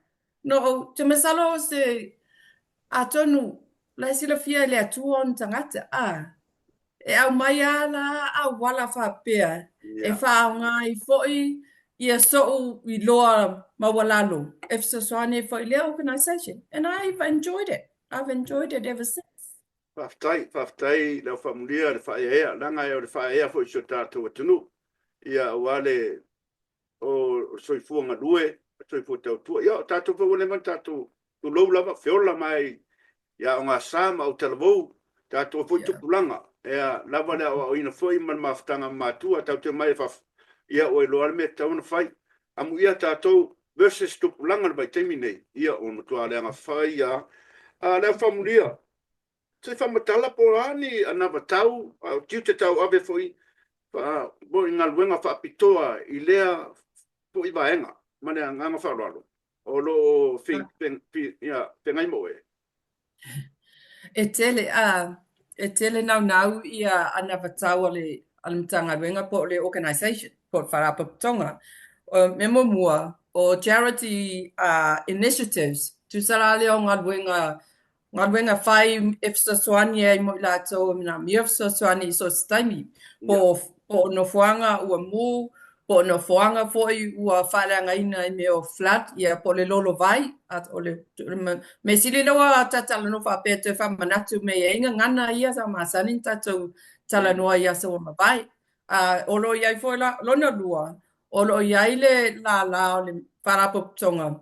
na ou, te masalo o se, atonu, la e silafia e le Atua ona tagata, a. E aumai lava la auala faapea e faaaoga ai foi ia so'u iloa maualalo e fesoasoani ai foi i lea organisation and I've enjoyed it, I've enjoyed it ever since. Faafetai, faafetai i lau faamulia i le faaeaea, leaga o le faaeaea foi i si o tatou atunuu, ia aua le o le soifua galue, o le soifua tautua. Ia, o tatou foi ua leva ona tatou tulou lava, feola mai i aoga sa ma autalavou, tatou foi tupulaga. Ia, lava le aoaoina foi ma le mafutaga ma matua, tatou te omai e fafo, ia ua iloa le mea e tatau ona fai. Amuia tatou versus tupulaga i le vaitaimi nei, ia ua matua leaga fai lava. A, le au faumulia, Se i faamatala po o a ni anavatau a o tiute tauave foi mo i galuega faapitoa i lea foi vaega ma le agaga faaaloalo o lo o feagai ma oe. E tele, a, e tele naunau ia anavatau a le, a le Matagaluega po o le organisation, po o le Faalapotopotoga. O le mea muamua, o charity initiatives, tusa la lea o galuega Galuega fai e fesoasoani ai mo i latou e manaomia fesoasoani i so o se taimi, po o, po o nofoaga ua mū, po o nofoaga foi ua faaleagaina i mea o flood, ia po o le lolovai, a o le mea sili lea ua ta talanoa faapea toe faamanatu mea e i ai gagana ia sa masani ona tatou talanoa i aso ua mavae. A o lo o i ai foi la, lona lua, o lo o i ai le lālā o le Faalapotopotoga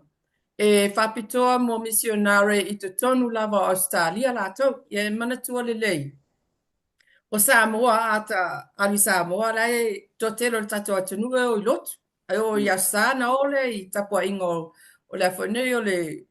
E faapitoa mo misionare i totonu lava o Ausetalia latou. Ia e manatua lelei, o Samoa, a ta alu i Samoa, la e toatele o le tatou atunuu e o i lotu. E o i Aso Sa na o lea i tapuaiga o, o le a foi nei o le,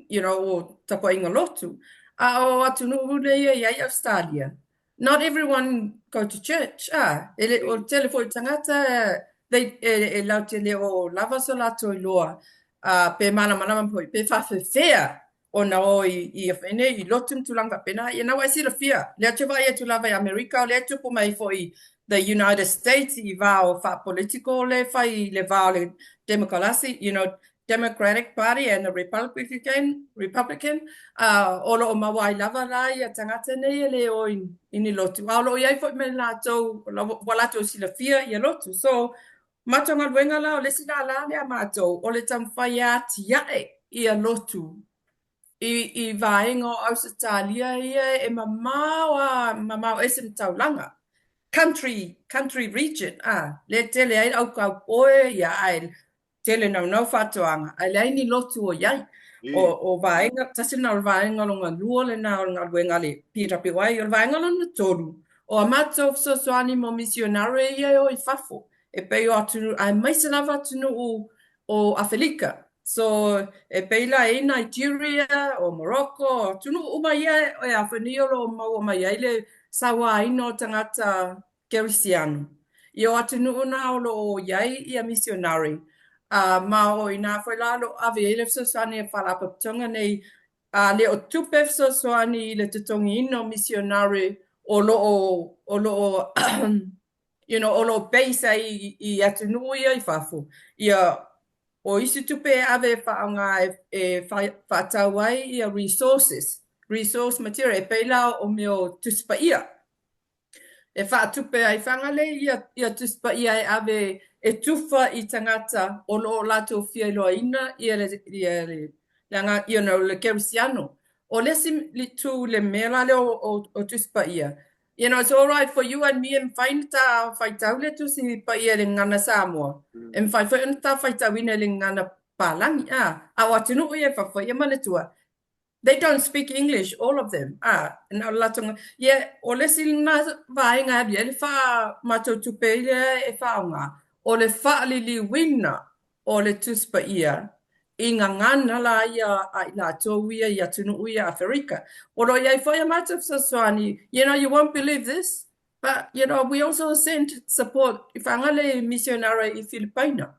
you know, o tapuaiga lotu. A o atunuu nei e i ai Ausetalia, not everyone go to church, a, e le, o le tele foi o tagata, they, e, e latou te le o lava so latou iloa, a, pe malamalama foi, pe faafefea ona o i, i ia nei, i lotu ma tulaga faapena. Ia na ua e silafia, lea ou te vaai atu lava i Amerika, o lea e tupu mai foi the United States i va o faa-political lea e fai i le va o le Demokalasi, you know, Democratic Party and the Republican, Republican, a o lo o maua ai lava la ia tagata nei e le o i, i ni lotu. A o lo o i ai foi me latou, ua latou silafia ia lotu. So, matou galuega la, o le isi lālā lea a matou, o le taumafai e atiae ia lotu. I i vaega o Ausetalia ia e mamao a mamao ese ma taulaga. Country, country region, a, lea e tele ai le au kaupoe, ia, ae tele naunau faatoaga, ae leai ni lotu o i ai. O, o vaega, tasi lena o le vaega lona lua lena o le galuega a le PWA. O le vaega lona tolu, o a matou fesoasoani mo misionare ia e o i fafo, e pei o atunuu, aemaise lava atunuu o Afelika. So, e pei la e i ai Nigeria, o Morocco, o atunuu uma ia e a foi nei o lo o maua mai ai le sauaina o tagata kerisiano. Ia o atunuu na o lo o i ai ia misionare, a ma o i ina foi la o lo o ave ai le fesoasoani a Faalapotopotoga nei, a le o tupe fesoasoani i le totogiina o misionare o lo o o lo o you know, o lo o base ai i atunuu ia i fafo, ia o isi tupe e ave e faaaoga e faatau ai ia resources, resource material, e pei la o mea o Tusi Paia. E faatupe ai Fagalei ia, ia Tusi Paia e ave e tufa i tagata o lo o latou fia iloaina ia le, ia le, le, you know, le kerisiano. O le isi itu le mea la lea o, o, o Tusi Paia, You know, it's all right for you and me e mafai ona ta faitau le Tusi Paia i le gagana Samoa. E mafai foi ona ta faitauina i le gagana Palagi, a. A o atunuu ia i fafo, ia manatua, they don't speak English, all of them, a. Na o le latou, ia, o le isi lena vaega e alu i ai le faa matou tupe lea e faaaoga, o le faaliliuina o le Tusi Paia i gagana la ia a i latou ia i atunuu ia Aferika. O lo o i ai foi a matou fesoasoani, you know, you won't believe this, but, you know, we also send support i Fagalei misionare i Filipaina,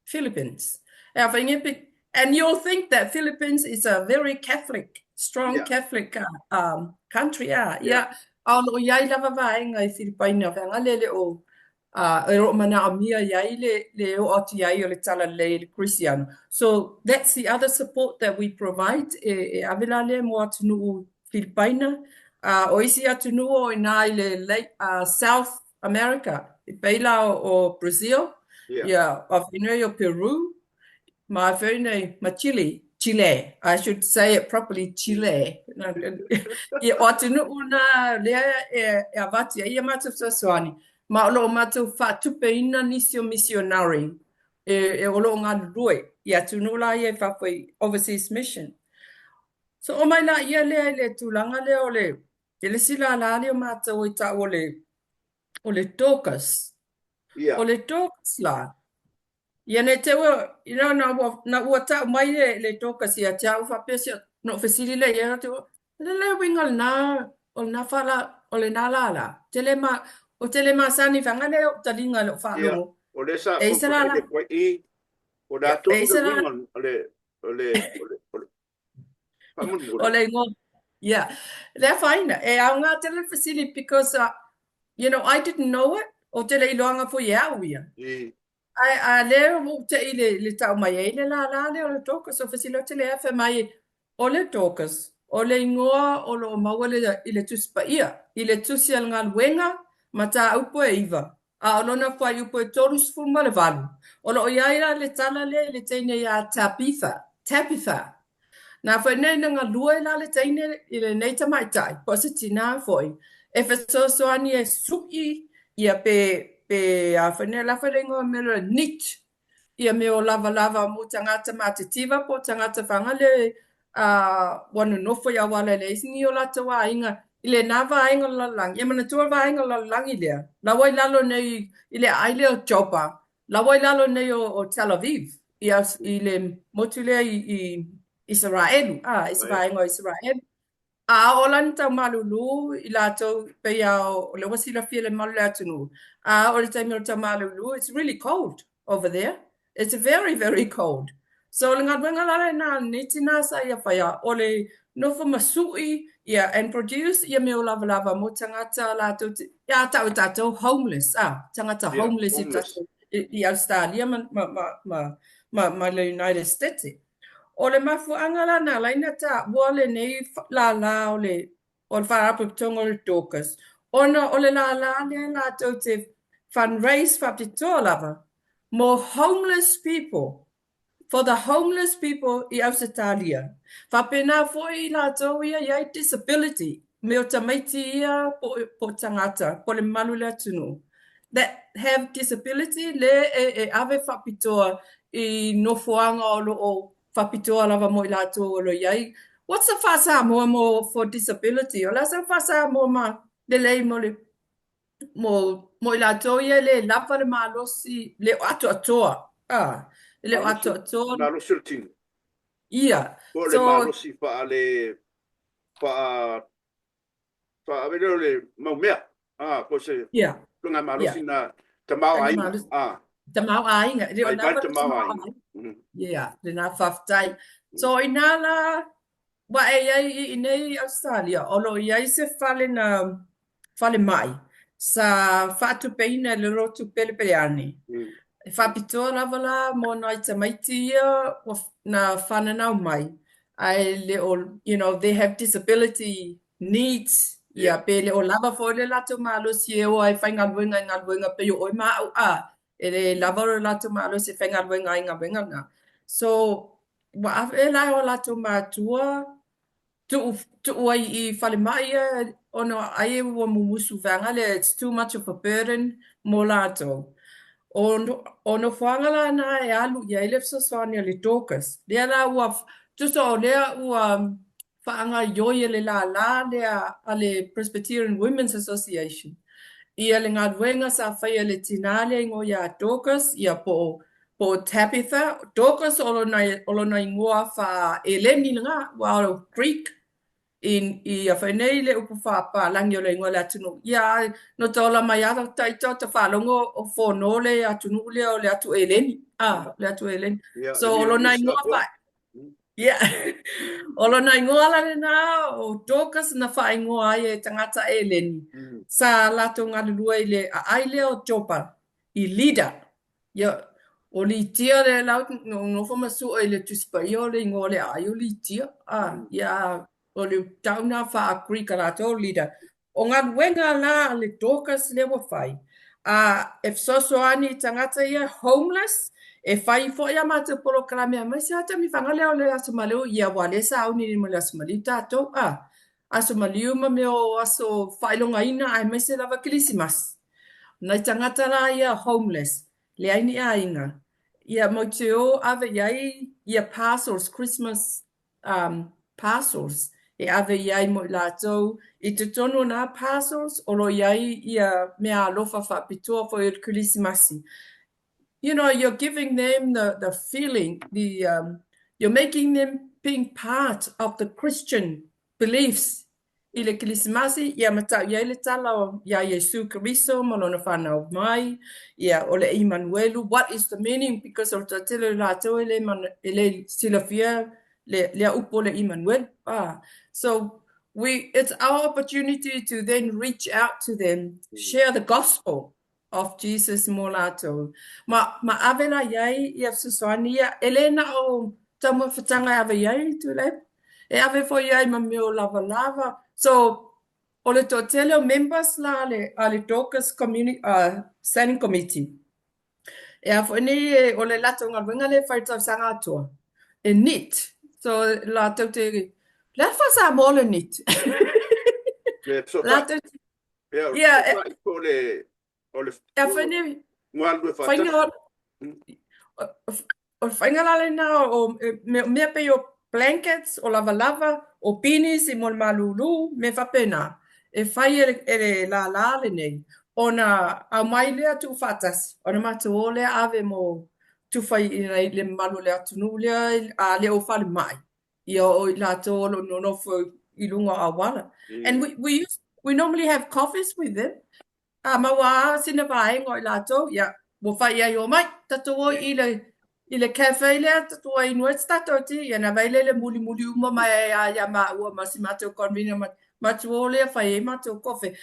Philippines. E a whainge pe, and you'll think that Philippines is a very Catholic, strong yeah. Catholic uh, um, country, ah, yeah. yeah. A o lo o i ai lava vaega i Filipaina, Fagalei le o ā, o lo o manaomia i ai le, le oo atu i ai o le talalelei i le Kerisiano. So, that's the other support that we provide, e, e ave la lea mo atunuu Filipaina, ā, o isi atunuu o inā i le late, uh, South America, e pei la o, o Brazil, yeah. ia, o whenua o Peru, Ma foi nei, ma Chile, Chile, I should say it properly, Chile. Ia, o atunuu na lea e, e avatu ai ia matou fesoasoani, ma o lo o matou faatupeina nisi o misionari e, e o lo o galulue i atunuu la ia i fafo i overseas mission. So o mai la ia lea i le tulaga lea o le, i le isi lālā lea o matou i tau o le, o le Dorcas. Yeah. O le Dorcas la, Ia nei te ua, you know, na ua, na ua tau mai le, le Dorcas ia te au faapea si, na ou fesili lea i ai, te ua, le le uiga o lena, o lena fala, o lena lālā. Te le ma, o te le masani whanga le o talinga le o Ia, whaalogo. o le sa E isa fofo lālā. le koe i, o le E atonu isa le lālā. uiga o le, o le, o le, o le, O faamolemole. le ingoa. Yeah. Le afaina, e aoga tele le fesili because, uh, you know, I didn't know it, o te le iloaga foi e au ia. I, Ae a lea ua ou te'i i le tau mai ai le lālā lea o le Dorcas, o fesili atu lea fai mai, o le Dorcas, o le ingoa o lo o maua i le Tusi Paia, i le Tusi a le Galuega, Mataupu e iva, a o lona fuaiupu e 38, o lo o i ai la le tala lea i le teine iā Tabitha, Tabitha, Nā whai nei na galue la le teine i lenei tamaitai, po o se tinā foi, e fesoasoani e suʻi ia pe, pe a whai nei la whai le ingoa mea le knit ia mea o lavalava mo tagata matitiva po o tagata whangale a ua nonofo i auala e leai ni o latou aiga i lenā vaega o le lalolagi. Ia manatua le vaega o le lalolagi lea, la ua i lalo nei i le aai lea o Jopa, La ua i lalo nei o, o Tel Aviv, i, i le motu lea i, i Isaraelu, a, i se vaega o Isaraelu. A oo la ni tau malūlū i latou pei a o lea ua silafia le mamalu o le atunuu, a oo i le taimi o le tau malūlū, it's really cold over there. It's very, very cold. So o le galuega la lenā a lenei tinā sa ia whaia, o le nofo ma suʻi, ia, and produce ia mea o lavalava mo tagata latou te, ia tau e tatou homeless, a, tagata Yeah, homeless i homeless. tatou, i, i Australia ma, ma, ma, ma, ma, ma le United States. O le mafuaaga la na ala ai na taua lenei lālā o le, o le Faalapotopotoga o le Dorcas, ona o le lālā lea latou te fundraise faapitoa lava mo homeless people. for the homeless people i Ausetalia. Faapena foi i latou ia i ai disability, me o tamaiti ia po o tagata, po o le mamalu o le atunuu that have disability le e ave faapitoa i nofoaga o lo o faapitoa lava mo i latou o lo o i ai. What's the faa-Samoa mo for disability? O le a sau faa-Samoa ma lelei mo le mo mo i latou ia e le lava le malosi, le o atoatoa, a, e le o atoatoa. Malosi o le tino. Ia. Po o le malosi faale, faa, faaave lea o le mau mea, a, po o se Ia. tulaga malosi na tamaoaiga, a. Tamaoaiga, e le o lava le tamaoaiga. Ia, lena faafetai. So, inā la, Ua e i ai i inei i Ausetalia, o lo o i ai se fale na falemai sa faatupeina e le lotu pelepeleani. E faapitoa lava la mo nai tamaiti ia ua na fananau mai ae le o, you know, they have disability needs, ia, pe le o lava foi le latou malosi e o ai e faigaluega i galuega pei o oe ma au, a, e le lava lo latou malosi e faigaluega ai i galuega na. So, Ua ave la e o latou matua tuu, tuu ai i falemai ia ona ai ua mumusu vaega lea it's too much of a burden mo latou. O, o nofoaga la na e alu i ai le fesoasoani a le Dorcas, lea la ua, tusa o lea ua faagaioi e le lālā lea a le Presbyterian Women's Association ia le galuega sa faia e le tinā lea ingoa iā Dorcas, ia po o, po o Tabitha. Dorcas o lona, o lona ingoa faa-Eleni lena, ua o Greek i, i ia fai nei le upu faa-Palagi o le ingoa o le atunuu. Ia, no ta ola mai lava taita o ta faalogo o fono le atunuu lea o le atu Eleni, a, le atu Eleni. Ia, So, o lona ingoa faa, Ia, o lona ingoa la lena o Dorcas na faaigoa ai e tagata Eleni. Sa latou galulue i le aai lea o Jopa, i Lida. Ia, o Litia lea la na nofo ma sue i le Tusi Paia o le ingoa o le aai o Litia. A, ia, o le tau na faa-Greek a latou o Lida. O galuega la a le Dorcas lea ua fai, a e fesoasoani i tagata ia homeless, e fai foi a matou polokalame aemaise lava taamifaga lea o le Aso Maliu, ia aua lea sauni nei mo le Aso Maliu tatou, a, Aso Maliu ma mea o aso faailogaina aemaise lava Kerisimasi. O nai tagata la ia homeless, leai ni aiga, ia mau te o ave i ai ia parcels, Christmas um parcels e ave i ai mo i latou. I totonu o nā parcels o lo o i ai ia mea alofa faapitoa foi o le Kerisimasi. You know, you're giving them the, the feeling, the, um, you're making them being part of the Christian beliefs I le Kerisimasi, ia matau i ai le tala o iā Iesu Keriso ma lona whanau mai, ia, o le Imanuelu, what is the meaning, because o le toatele o latou e le, mana, e le silafia le, lea upu o le Imanuelu. Ah, so we, it's our opportunity to then reach out to them, share the gospel of Jesus mo latou. Ma, ma ave la i ai ia fesoasoani ia, e le na o taumafataga e ave i ai, Tuilaepa, e ave foi i ai ma mea o lavalava. So, o le toatele o members la a le, a le Dorcas Communi, uh, Standing Committee, e a foi nei e, o le latou galuega lea e fai i le tausaga atoa, e knit. So, latou te, le a le faa-Samoa o le knit? Le fesoasoani. Latou te Ia, o le Ia, e, fesoasoani po o le, o le, e a fai nei, galulue faiga faatasi. o, o le faiga la lena o mea, mea pei o blankets, o lavalava, o beanies i mo le malūlū, mea faapena, e fai e le, e le lālā lenei, ona aumai lea tuufaatasi, ona matou o lea ave mo tufa i le mamalu o le atunuu lea a le o falemai. Ia o i latou o lo o nonofo i luga o auala. And we, we, use, we normally have coffees with them. A maua a sina vaega o i latou, ia, ua fai i ai o mai, tatou o i le, i le cafe lea, tatou ai inu ai se tatou ti, ia na vai lea le mulimuli uma mai ai a ia māua ma si matou convener ma, matou o lea fai ai matou kofe.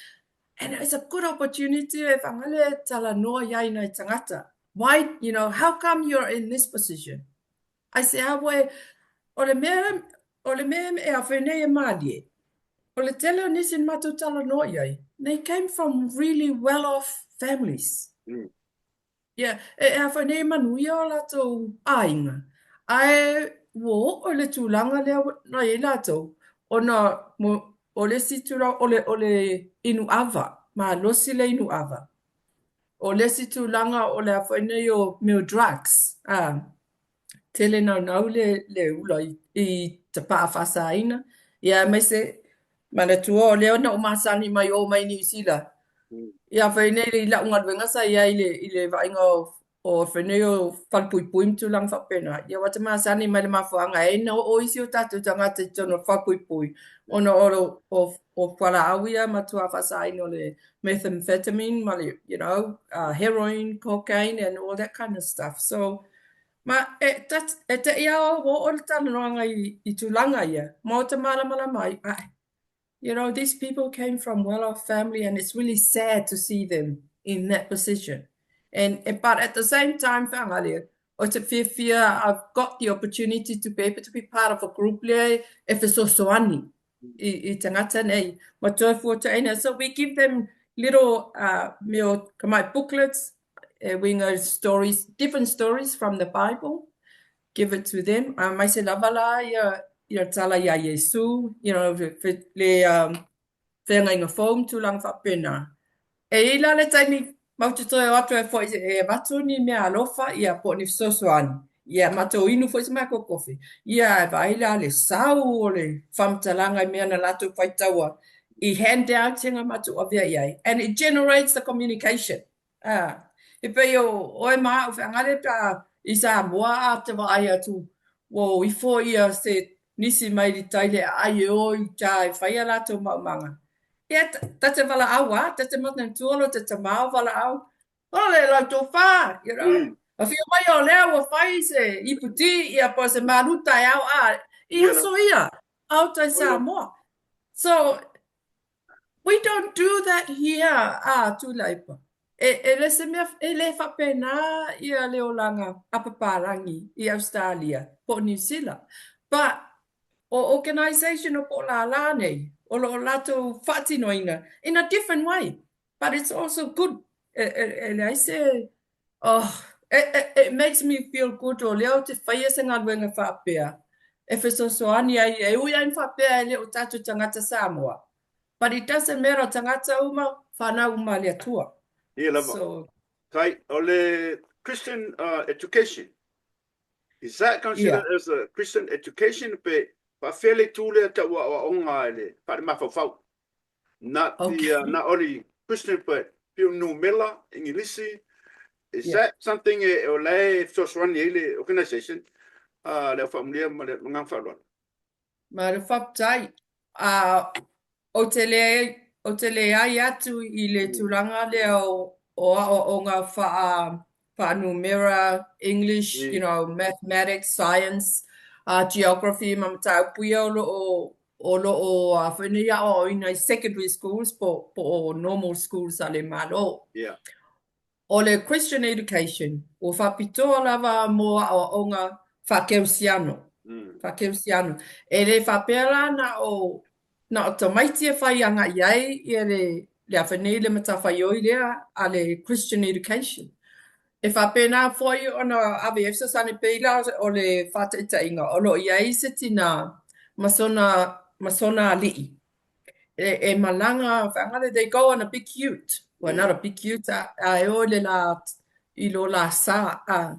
And it's a good opportunity e whangale e talanoa i ai nai tangata. Why, you know, how come you're in this position? Aisea ua O le mea, o le mea e awhe nei e mālie, o le tele o nisi na matou talanoa i ai, they came from really well off families. Mm. Yeah, e, e awhe nei e manuia o latou aiga. Ae ua oo i le tulaga lea na i ai latou, ona o le isi tulaga o le o le inu ava, malosi le inu ava. O le isi tulaga o le a foi nei o mea o drugs, a, tele naunau le le ula i tapaa faasaina, ia aemaise manatua o lea na ou masani mai o mai Niu Sila. Ia foi nei i lau galuega sa i ai i le vaaiga o o fai nei o falepuipui ma tulaga faapena, ia ua ta masani mai le mafuaaga e na oo isi o tatou tagata i totonu o falepuipui ona o o o fualaau ia matua faasaina o le methamphetamine ma le you know, heroin, cocaine and all that kind of stuff. So ma e e te i a ua oo le talanoaga i i tulaga ia, ma o te malamalama ai, ae You know, these people came from well-off family and it's really sad to see them in that position. And, and but at the same time, whaangalia, o te whiawhia, I've got the opportunity to be able to be part of a group lea e fesoasoani i, i tangata nei, ma toi fuataina. So we give them little uh, mea kamai booklets, e winga stories, different stories from the Bible, give it to them. Uh, mai se lava la ia, ia tala ia Iesu, you know, le, le um, wheangaiga fou ma tulaga faapena. E i la le taimi mau te toe o atu e foi e avatu ni mea alofa ia po o ni fesoasoani. Ia matou inu foi se matou kofi. Ia e vaai la le sau o le faamatalaga i mea na latou faitaua i handouts ia na matou avea i ai. And it generates the communication. Ā, e pei o oe ma a'u feagale pe a i Samoa a te vaai atu ua o ifo ia se nisi mai li tai le aai e o i uta e fai a latou maumaga. Ia, ta te valaau a, ta te manatua lo te tama o valaau, Ola le lau tofa, you know. Mm. Afio mai o lea ua fai se ipu ti ia po se malu taeao a i aso ia ao tai Samoa. So We don't do that here, a Tuilaepa. E, e le se mea, e le faapena ia le olaga a papalagi i Australia po o Niu Sila. But o organisation o po o lālā nei, o lo o latou faatinoina in a different way, but it's also good. E, e, e leai se, oh, it, it, it makes me feel good o lea ou te faia se galuega faapea e fesoasoani ai, e ui ai faapea e le o tatou tagata Samoa. But it doesn't matter, tagata uma, whanau uma a le Atua. Ia lava. So, Kai, o le Christian education, is that considered yeah. as a Christian education pe faafefea le itu lea tau aoaoga i le faale-mafaufau? Not the Okay. not only Christian but pei o numela, Igilisi, is Yeah. that something e o la e fesoasoani ai le organisation a le au faamanuia ma le agaga faaaloalo? Malo faafetai. A, ou te le, ou te leai atu i le tulaga lea o, o aoaoga faa, faanumera, English, you know, mathematics, science, uh, geography ma mataupu ia o lo o, o lo o a foi nei aoaoina i secondary schools po, po o normal schools a le Malo. Yeah. O le Christian Education, ua faapitoa lava mo aoaoga faakerisiano. Faakerisiano. E le faapea la na o, na o tamaiti e whai agai ai ia le, le a nei le matawhaioi lea a le Christian Education. E faapena foi ona ave ai fesoasoani pei la o le faataitaiga o lo o i ai se tina ma sona, ma sona alii. E, e malaga whaangale, they go on a big ute. Well, not a big ute, a, a e o i le la, i lo la sa, a.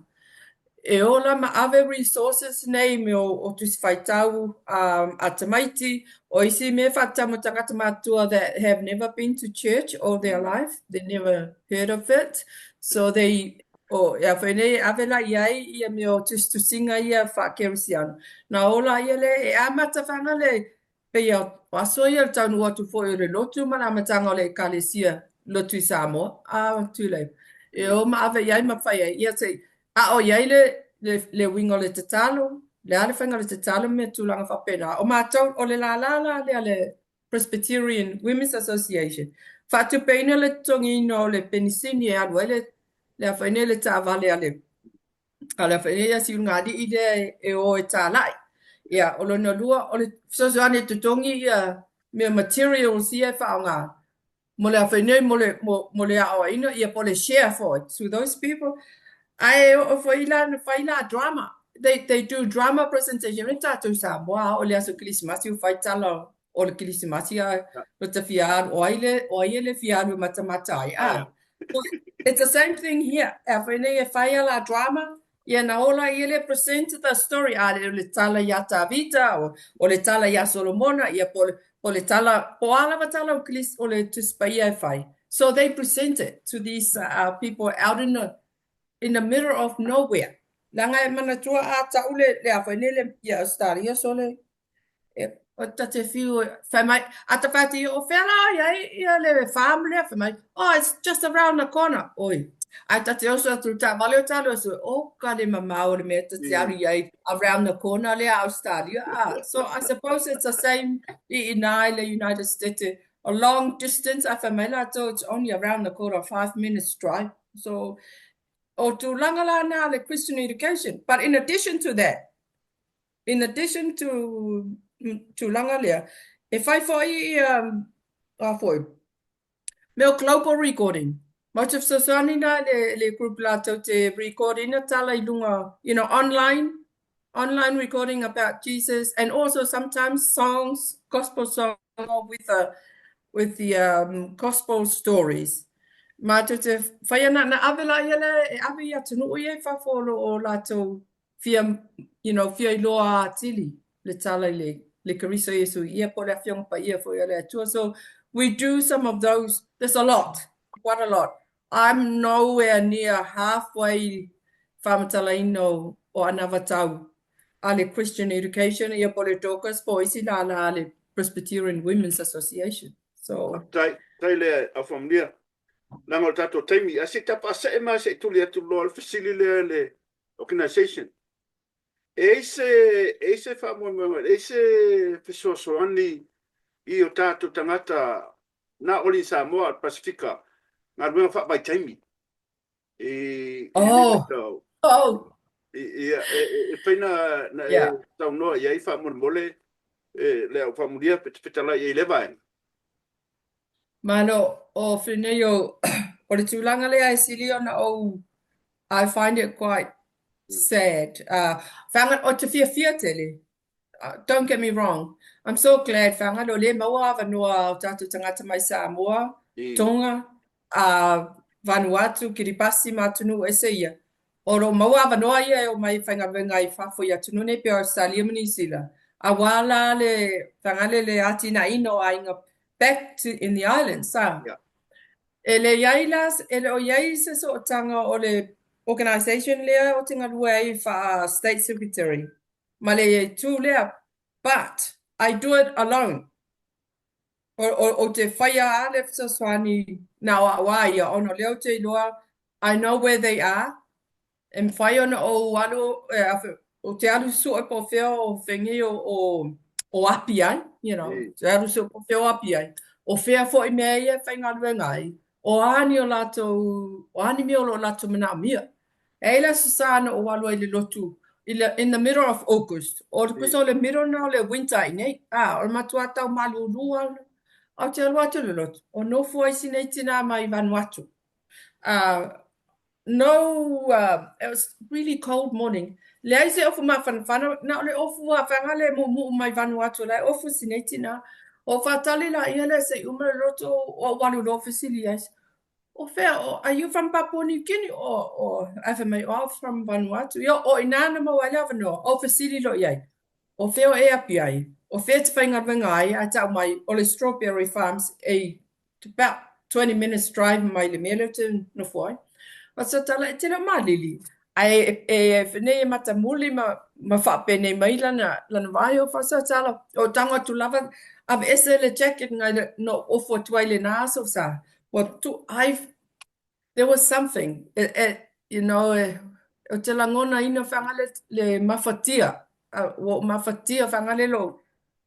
E o la ma ave resources nei me o, o tusi whaitau um, a tamaiti, o isi mea whaatau mo tangata mātua that have never been to church all their life, they never heard of it. So they, o, e a whainei e ave la i ai ia mea o tusitusinga ia whaakerisiano. Nā o la ia le, e amata whaangale, Pei o aso ia le taunuu atu foi o le lotu ma le amataga o le Ekalesia Lotu i Samoa, a Tuilaepa, e o ma ave i ai ma fai ai. Ia se i aʻo i ai le, le, le uiga o le tatalo, le a le faiga o le tatalo ma mea tulaga faapena. O matou, o le lālā la lea a le Presbyterian Women's Association, faatupeina le totogiina o le penisini e alu ai le, le a fai nei le taavale a le A le whainei ia siuligaali'i lea e o e tāla'i. Ia, o lona lua, o le fesoasoani e totogi ia mea materials ia e faaaoga mo le a whainei mo le, mo, mo le aoaina, ia po o le share foi to those people. Ae oo foi la na fai la drama. They, they do drama presentation i tātou Samoa, o le aso Kirisimasi, o whai tala o le Kirisimasi, a o te fia alu, o ai le, o ai e le fia alu e matamata ai. Ah, it's the same thing here. E a whenei e whai ala drama, ia na ola ia le present the story, a le, le tala ia Tavita, o, o le tala ia Solomona, ia po le, po le tala, po a lava tala o, Kilis, o le Tusi Paia e whai. So they present it to these uh, people out in the, in the middle of nowhere. Leaga e manatua a ta'u le, le a whai le, ia Australia, so le, e, o ta te whiu, whai mai, a ta whati, o whea la ai ai, ia le farm lea, whai mai, oh, it's just around the corner, oi. Ai ta te oso atu, ta vale o tālu oso, o ka le mamao o le mea ta te aru i ai, around the corner lea Australia. Ah, so I suppose it's the same i inā i le United States, a long distance, a whai mai lātou, it's only around the corner, 5 minutes drive. So, o tūlanga la nā le Christian education. But in addition to that, in addition to tūlanga lea, e whai whai i a foi, me o global recording. Mau te fesoasoani nā le, le group lātou te recording tala i lunga, you know, online, online recording about Jesus and also sometimes songs, gospel songs with the, with the um, gospel stories. Mātou te whai ana, na ave la ia le, e ave i atunuu ia i fafo o lo o lātou fia, you know, fia iloa atili le tala i le, le Keriso Iesu ia po le afioga paia foi o le Atua. So we do some of those. There's a lot, quite a lot. I'm nowhere near halfway faamatalaina o, o anavatau a le Christian Education ia po le Dorcas po isi la la le Presbyterian Women's Association. So Tai, tai le au whamunia. Leaga o le tatou taimi, ae se i tapaasee mai se i tuli atu loa le fesili lea i le organisation. E i ai se, e i ai se faamoemoega, e i ai se fesoasoani i o tatou tagata not only in Samoa, o le Pasifika, galuega faavaitaimi i, i lenei Oh, vaitau. oh, I, ia, e, e, e fai na, na e saunoa i ai faamolemole e, le au faamulia pe te fetalai i ai i lea vaega. Malo, o whenei o, o le tūlanga lea e sili ona ou, I find it quite sad. Uh, whanga, o te whiawhia tele. Uh, don't get me wrong. I'm so glad whanga o le maua awanoa o tātou tangata mai Samoa, Tonga, uh, Vanuatu, Kiribati, Mātunu, ese ia. O lo maua avanoa ia e o mai faigaluega i fafo i atunuu nei pei o Ausetalia ma Niu Sila, auā la le fagale le atinaeina o aiga back to in the islands a. E le i ai la, e le o i ai se sootaga o le organisation lea o te galue ai faa State Secretary ma le itu lea, but I do it alone. O, o, o te whaia a le fesoasoani nā o au a ia, ona o lea ou te iloa, I know where they are, e mawhai ona ou alu, e, o te alu sue po whea o whengi o, o, o api ai, you know, te alu sue po whea o api ai, o whea foi mea ia e whaigaluega ai, o a ni o latou, o a ni mea o lo latou manaomia. E ai la se sa na ou alu ai i le lotu i le, in the middle of August. O le kusa o le middle na o le winter i nei. A, o le matua tau malūlū au. Au te alu atu i le lotu. O nofo ai si nei tina mai Vanuatu. Uh, no, uh, it was really cold morning. Leai se ofu mafanafana, na o le ofu a whangale mu mu mai Vanuatu, lai ofu si nei tina. O whātali la ia le se uma le lotu o walu lo fesili ai. O whea, o, are you from Papua New Guinea? O, o, ai fai mai, oh, I'm from Vanuatu. Ia, o inā na mau ai le awanoa, o fesili loa i ai. O whea o e api ai? O whea te whaingaluega ai, ai tau mai, o le Strawberry Farms e about 20 minutes drive mai le mea lea ou te nofo ai. O sa tala, e tele o malili. Ai e, e, e nei e matamuli ma, ma whaapenei mai lana, lana vai o whasa tala. O tango atu lava, ave ese le jacket ngai le, no ofo atu ai le nā aso sa. Ua tu, ai, there was something, it, it, you know, e, o te lagona ina whangale le mafatia, uh, ua o mafatia whangale lo,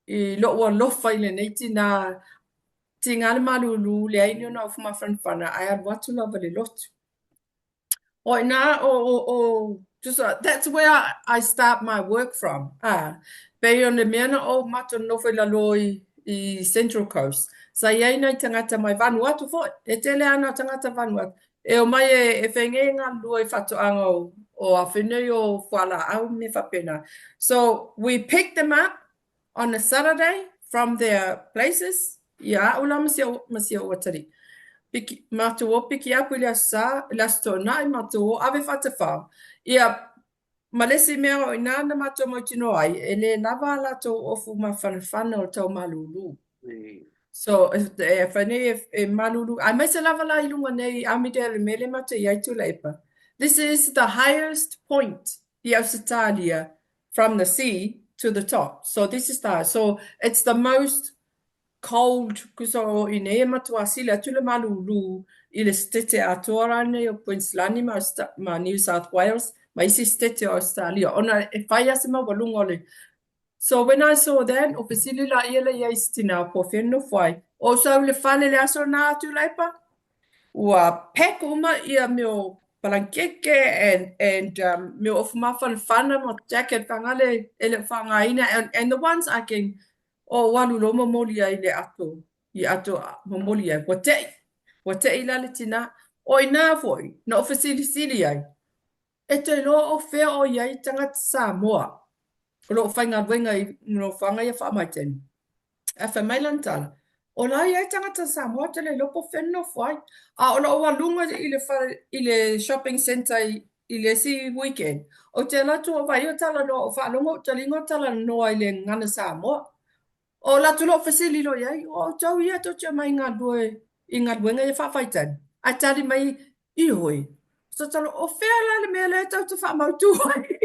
i lou alofa i lenei tinā, tigā le malūlū, leai ni ona ofu mafanafana, ae alu atu lava i le lotu. O inā, o, o, o, just, uh, that's where I start my work from. Ah, pei o le mea na ou matou nofo i lalo i, i Central Coast. Sa i ai nai tagata mai Vanuatu foi. E tele ana tagata Vanuatu. E omai e e whenge e galulue i whatoanga o o awhenei o fualaau me mea whapena. So we pick them up on a Saturday from their places ia a'u la ma si o'u ma si o'u atalii. Piki matou o piki apu i le Aso Sa, i le Aso Toonai matou o ave faatafao. Ia ma le isi mea o i ina na matou mautinoa ai, e le lava a latou ofu mafanafana o le tau malūlū. So e whai nei e, e malūlū, aemaise lava la i lunga nei i Armidale i le mea lea matou i ai Tuilaepa. This is the highest point i Ausetalia from the sea to the top. So this is the, so it's the most cold kusa o i nei e matua sili atu le malūlū i le setete atoa rānei o Queensland ma, ma New South Wales ma isi setete o Australia ona e whai a se maualuga o le So when I saw that, o fesili la ia le ia i se tina o po whenu whai. O sau le fale le aso nā atu leipa? Ua pack uma ia mea o palankeke and, and um, mea o ofu mafanafana ma jacket whangale e le whangaina and, and the ones I can o ua alu loa momoli ai i le ato, i ato momoli ai, ua teʻi, ua teʻi la le tinā. O inā foi, na ou fesilisili ai, e toe iloa o fea o i ai tagata Samoa o lo o faigaluega i nofoaga ia faamaitaimi. Ae fai mai lana tala, o la i ai tagata Samoa ou te le iloa po o fea nofo ai. A o lou aluga i le fale, i le shopping centre i, i le isi weekend, ou te alu atu ou vaai o talanoa, ou faalogo ou taliga o talanoa i le gagana Samoa. O alu atu loa ou fesili loa i ai, o outou ia tou te omai galulue i galuega ia faavaitaimi? Ae tali mai, ioe. Tatalo, o fea la le mea lea tou te faamautu ai?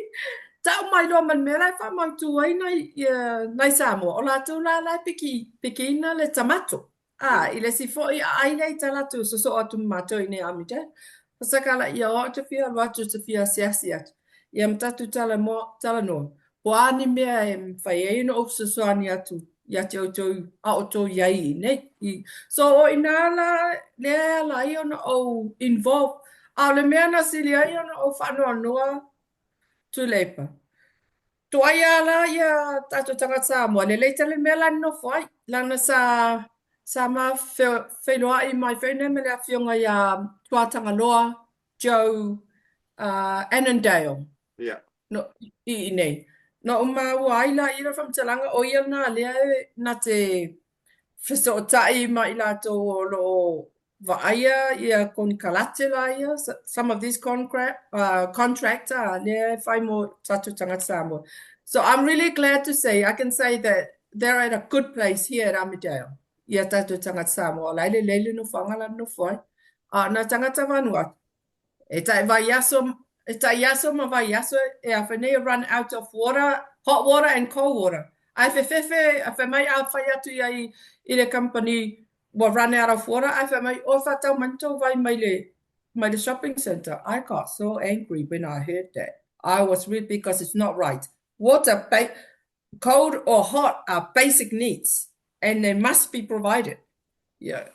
Tau mai loa ma le mea la e faamautu ai nai, ia, nai Samoa. O latou la la e piki, pikiina le tamato. A, i le isi foi aai lea i ta latou sosoo atu ma matou i nei Armidale, pasaka la ia o au te fia alu atu te fia asiasi atu. Ia ma tatou talanoa, talanoa, po o a ni mea e mafai ai ona ou fesoasoani atu ia te outou a outou i ai i inei. I, so o inā la lea e ala ai ona ou involve. A o le mea na sili ai ona ou faanoanoa Tuilaepa. Tuai a la ia tatou tagata Samoa, lelei tele le mea la e nonofo ai. Leaga sa sa ma feiloai mai foi nei ma le afioga ia Tuatagaloa Joe uh, Annandale. Yeah. No, i i nei. Na ou maua ai la i le faamatalaga, o ia lena lea e na te fesootai ma i latou o lo o vaaia ia konekarate la ia, some of these contract a lea e whai mo tatou tagata Samoa. So I'm really glad to say, I can say that they're at a good place here at Armidale, ia tatou tagata Samoa, o la e lelei le nofoaga la nofo ai. A na tagata Vanuatu, e tai vaiaso, e tai aso ma vaiaso e awha nei run out of water, hot water and cold water. Ae fefefe, a whai mai a whai atu ia i, i le company Ua run out of water, ae fai mai, oh whatau mai tou vai mai le, mai le shopping centre. I got so angry when I heard that. I was really, because it's not right. Water, ba cold or hot are basic needs and they must be provided. Yeah.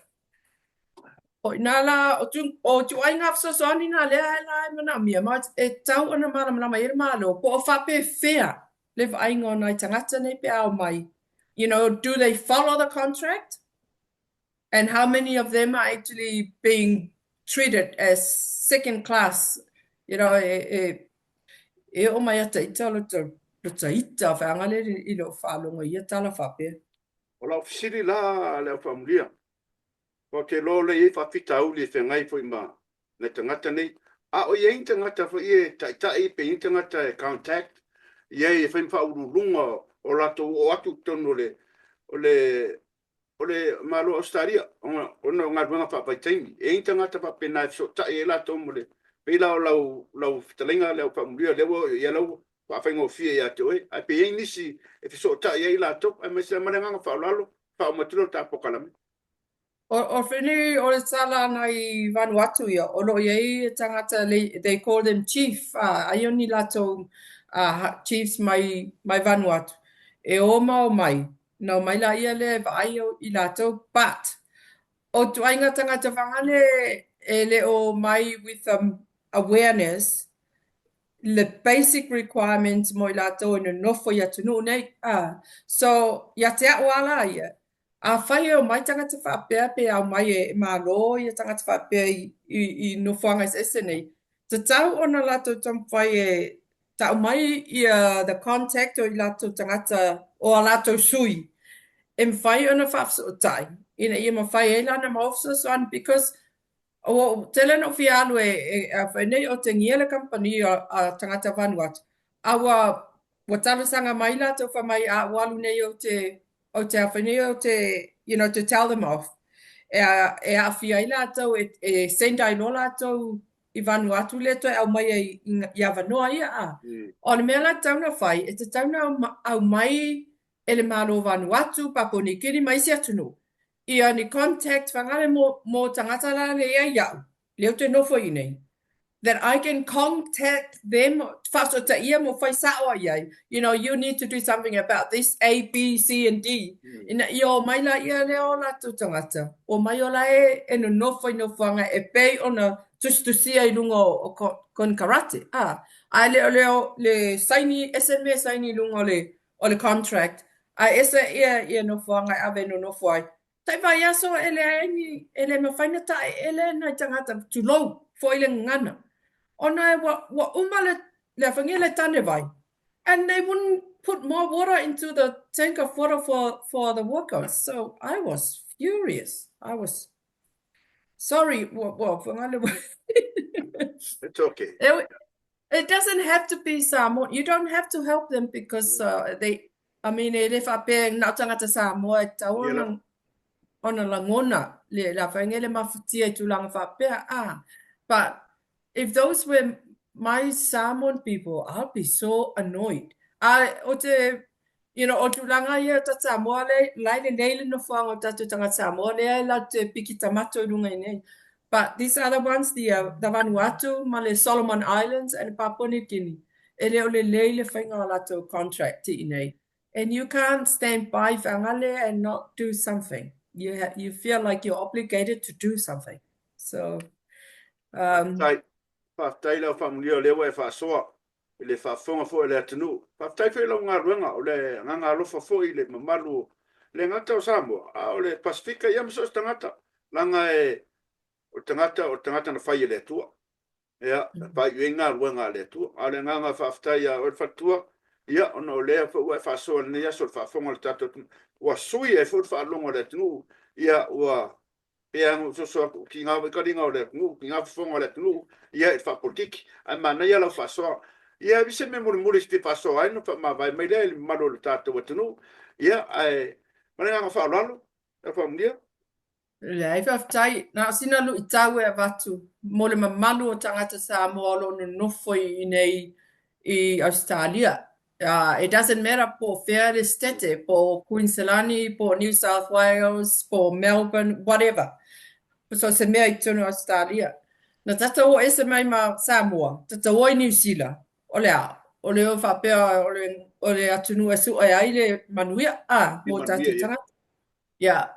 O inā la, o tu, o tuai ngā fesoasoani nā lea e la e manaomia, ma e tau ona malamalama i le Malo, po o faapefea le vaaiga o nai tagata nei pe a omai You know, do they follow the contract? And how many of them are actually being treated as second class? You know, e, e, e o mai ata ita lo ta, lo ta ita whaanga le i lo whaalongo ia tala whapea. O lau fesili la le au whaamulia. Ko te iloa lea e i ai faafitauli e feagai foi ma nai tagata nei, a o i ai ni tagata foi e taitai pe i ai ni tagata e contact i ai e fai ma faauluuluga o latou oo atu i totonu o le o le o le Malo o Ausetalia ona ona o galuega faavaitaimi. E i ai ni tagata faapena e fesootai ai latou mo le pei la o lau lau fetalaiga lea ua faamulia lea ua ia lau faafaigofie ia te oe, ae pe i ai nisi e fesootai ai latou, aemaise lava ma le agaga faaaloalo, faauma atu lea o le ta polokalame. O, o whenui o le tala ana i Vanuatu ia, o lo o i ai tagata, they call them chief, a, aia ni latou uh, chiefs mai, mai Vanuatu. E o ma o mai, na omai la ia lea e vaai i latou, but o tuaiga tagata whangane e le o mai with um, awareness le basic requirements mo i latou e nonofo i atunuu nei. Ah, so, ia te a'u a la ia. Afai e omai tagata faapea pe aumai e Malo ia tagata faapea i, i, i nofoaga eseese nei, tatau ona latou taumafai e tau mai ia the contact o i latou tagata o a latou sui e mafai ona faafesootai ina ia mafai ai la ona maua fesoasoani because ua ou tele ona ou fia alu e, e, a fai nei otegia le kamupani a, a tagata Vanuatu a ua ua talosaga mai latou fai mai a ua alu nei ou te ou te a fai nei ou te you know to tell them off e, e aafia ai latou e, e send ai loa latou i Vanuatu lea toe aumai ai i, i avanoa ia a. O le mea la tatau ona fai, e tatau ona aumai e le Malo o Vanuatu, Papua Niu Kini ma isi atunuu ia ni contact fagale mo, mo tagata la le iai au, lea ou te nofo i inei, that I can contact them, faasoataia mo fai sao ai ai, you know, you need to do something about this A, B, C and D, ina ia omai la ia lea o latou tagata, omai o la e, e nonofo i nofoaga e pei ona tusitusia i luga o, o konekarate, a, ae le o le, le saini, ese le mea e saini i luga o le, o le contract, ae ese ia, ia nofoaga e ave e nonofo ai. Tai vaiaso e leai ai ni, e le mafai na taeele nai tagata, tulou, foi le gagana. Ona e ua, ua uma le, le awhangia le tanevai. And they wouldn't put more water into the tank of water for, for the workers. So I was furious. I was sorry. Well, well, It's okay. It, it doesn't have to be Samoan. You don't have to help them because uh, they, I mean, e le whapea na o tangata Samoa e tau ona, ona langona le, la whainga le mafatia i tūlanga whapea, ah. But if those were my Samoan people, I'd be so annoyed. A, o te, you know, o tūlanga ia o ta Samoa le, lai le nei le nofoanga o tātou tangata Samoa, lea e la te piki tamato i runga i nei. But these other ones, the, uh, the Vanuatu, ma le Solomon Islands and Papua New Guinea, e le o le lei le whainga o latou contract i nei. And you can't stand by whangale and not do something. You, ha you feel like you're obligated to do something. So, um, Faafetai. Faafetai lau faamanuia o lea ua e faasoa i le faafofoga foi a le atunuu. Faafetai foi i lau galuega, o le agaga alofa foi i le mamalu o le gata o Samoa, a o le Pasefika ia ma so o se tagata, leaga e o le tagata o le tagata na fai e le Atua. Ia, e faaiu ai galuega a le Atua. A o le agaga faafetai ia oe le faletua, ia, ona o lea foi ua e faasoa i lenei aso i le faafofoga a le tatou atunuu, ua sui ai foi le faalogo a le atunuu, ia, ua Pei lava ona ou soso atu, tiga foi taliga o le atunuu, tiga fofoga o le atunuu, ia i le faapolitiki. Ae manaia lau faasoa. Ia, e se mea mulimuli e te faasoa ai ona faamavae mai lea i le mamalu o le tatou atunuu. Ia, ae ma le agaga faaaloalo, lau faamanuia. Leai, faafetai. Na o sina luitau e avatu mo le mamalu o tagata Samoa o lo o nonofo i inei i Ausetalia. It doesn't matter po o fea le state, po o Kuiniselani, po o New South Wales, po o Melbourne, whatever. So se mea i totonu o Ausetalia. Na tatou o ese mai ma Samoa, tatou o i Niu Sila, o le a? O le o faapea o le, o le atunuu e sue ai le manuia, a, mo tatou tagata. Yeah.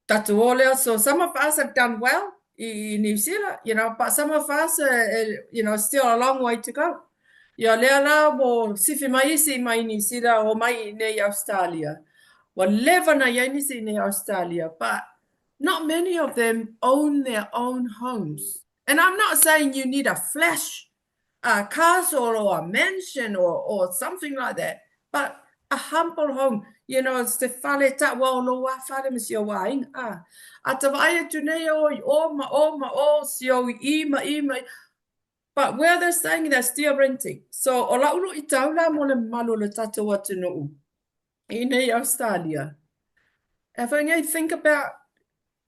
Tatou o lea, so some of us have done well i New Zealand, you know, but some of us, uh, you know, still a long way to go. Ia lea la ua sifi mai isi mai New Zealand o mai i nei Australia. Ua leva na iai nisi i nei Australia, but not many of them own their own homes. And I'm not saying you need a flash a castle or a mansion or, or something like that, but a humble home, you know, se fale taua o lou a fale ma si ou aiga. A, a ta vaai atu nei o i o ma o ma o, si ou i i ma i ma i. But where they're staying, they're still renting. So, o lau luitau la mo le mamalu o le tatou atunuu i nei Australia. E whai nei, think about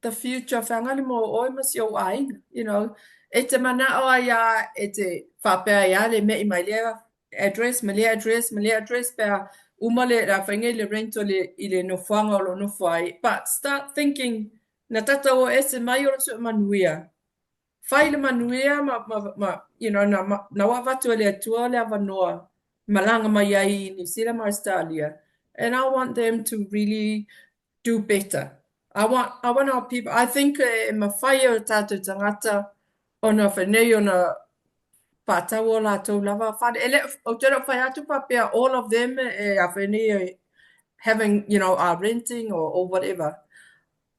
the future whangani mo oe ma si ou aiga, you know. E te manao ai a, e te whapea ai a le mei mai lea address, ma lea address, ma lea address, pea uma le ra whainga i le rent o le, i le nofoanga o lo nofo ai. But start thinking, na tata o ese mai o lo sua manuia. Whai le manuia ma, ma, ma, you know, na, ma, na wa avatu e le Atua le avanoa malanga mai ai i New Zealand ma Australia. And I want them to really do better. I want, I want our people, I think e mawhai e o tātou tangata ona whanei ona whātau o lātou lava whare. E le, o te reo whai atu papea all of them e a whanei e, having, you know, are renting or, or whatever.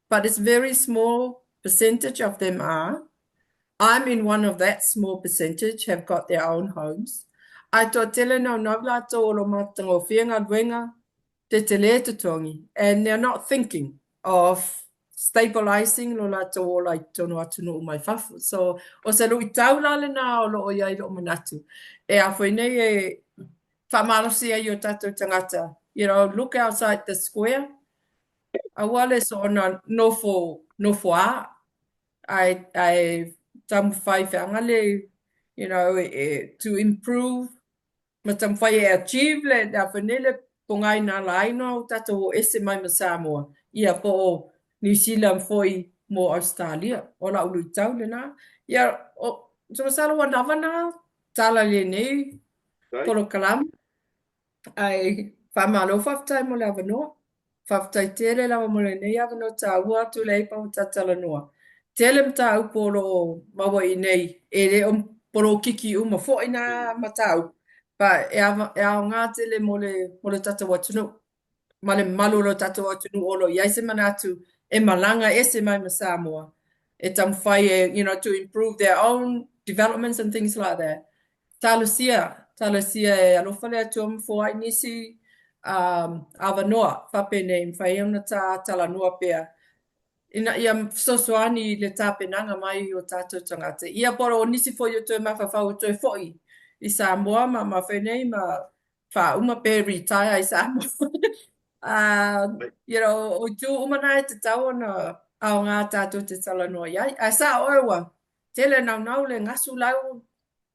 But it's very small percentage of them are. I'm in one of that small percentage have got their own homes. Ae toatele naunau latou o lo matagofie galuega te tele totogi and they're not thinking of stabilising lo latou ola i totonu o atunuu mai fafo. So o se luitau la lena o loo iai lou manatu e a foi nei e faamalosi ai i o tatou tagata, you know, look outside the square, aua le soona nofo nofoā ae ae taumafai feaga le you know e to improve ma taumafai e achieve le le a foi nei le pogai na ala ai ona o tatou o ese mai ma Samoa ia po o Niu Sila foi mo Ausetalia. O la'u luitau lena. Ia o se masalo ua lava na tala i lenei polokalame. Ae faamalo faafetai mo le avanoa. Faafetai tele lava mo lenei avanoa taua atu Tuilaepa ua tatalanoa. Tele mataupu o lo o maua i inei e le o polokiki uma foi nā mataupu but e e aoga tele mo le mo le tatou atunuu ma le mamalu o lo tatou atunuu o lo o i ai se manatu e malaga ese mai ma Samoa e taumafai e you know to improve their own developments and things like that. Talosia, talosia e alofa le Atua ma foai nisi avanoa faapenei e mafai ai ona ta talanoa pea ina ia fesoasoani i le tapenaga mai o tatou tagata. Ia po o nisi foi o toe mafaufau o toe foi i Samoa ma ma fenei ma faauma pe retire i Samoa. You know, o itu uma na e tatau ona aoga tatou te talanoa i ai. Ae sao oe ua tele naunau le gasu lau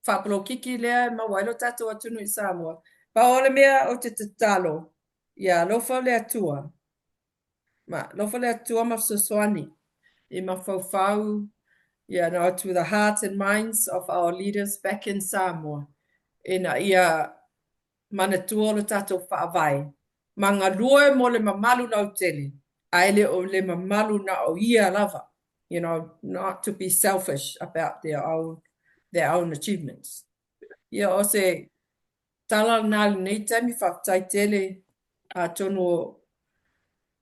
faapolokiki lea e maua ai lo tatou atunuu i Samoa. Pau o le mea ou te tatalo, ia alofa le Atua, ma alofa le Atua ma fesoasoani i mafaufau, you know, to the hearts and minds of our leaders back in Samoa, ina ia manatua lo tatou Faavae, ma galue mo le mamalu lautele, ae le o le mamalu na o ia lava, you know, not to be selfish about their own, their own achievements. Ia, o se tala lena i lenei taimi, faafetai tele, atonu o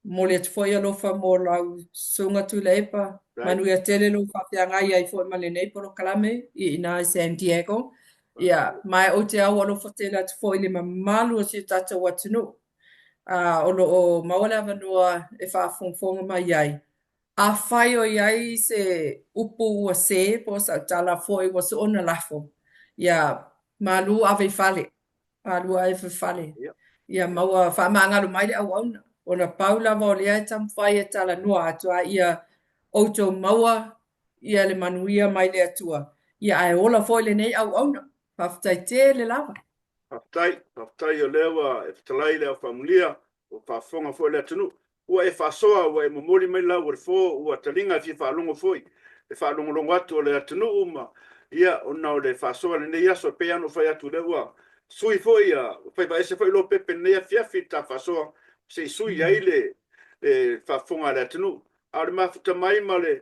momoli atu foi alofa mo lau Susuga Tuilaepa, manuia tele lou faafeagai ai foi ma lenei polokalame i ina i San Diego. Ia, ma ou te au alofa tele atu foi i le mamalu o si o tatou atunuu, o lo o maua le avanoa e faafogafoga mai ai. Afai o i ai se upu ua sē po o sau tala foi ua soona lafo, ia malu ave i fale, malu ave i fale, ia maua faamagalo mai le auauna, ona pau lava o lea e taumafai e talanoa atu, a ia outou maua ia le manuia mai le Atua, ia ae ola foi lenei auauna. Faafetai tele lava. Faafetai, faafetai o lea ua e fetalai i le au faamanuia, ua faafofoga foi le atunuu. Ua e faasoa, ua e momoli mai lau o le fo, ua taliga e fia faalogo foi le faalogologo atu o le atunuu ma, ia, ona o le faasoa i lenei aso. E pei lava ona ou fai atu, o lea ua sui foi, ua faiva ese foi Lopepe i lenei afiafi i le ta faasoa, se i sui ai le faafofoga a le atunuu. A o le mafuta mai ma le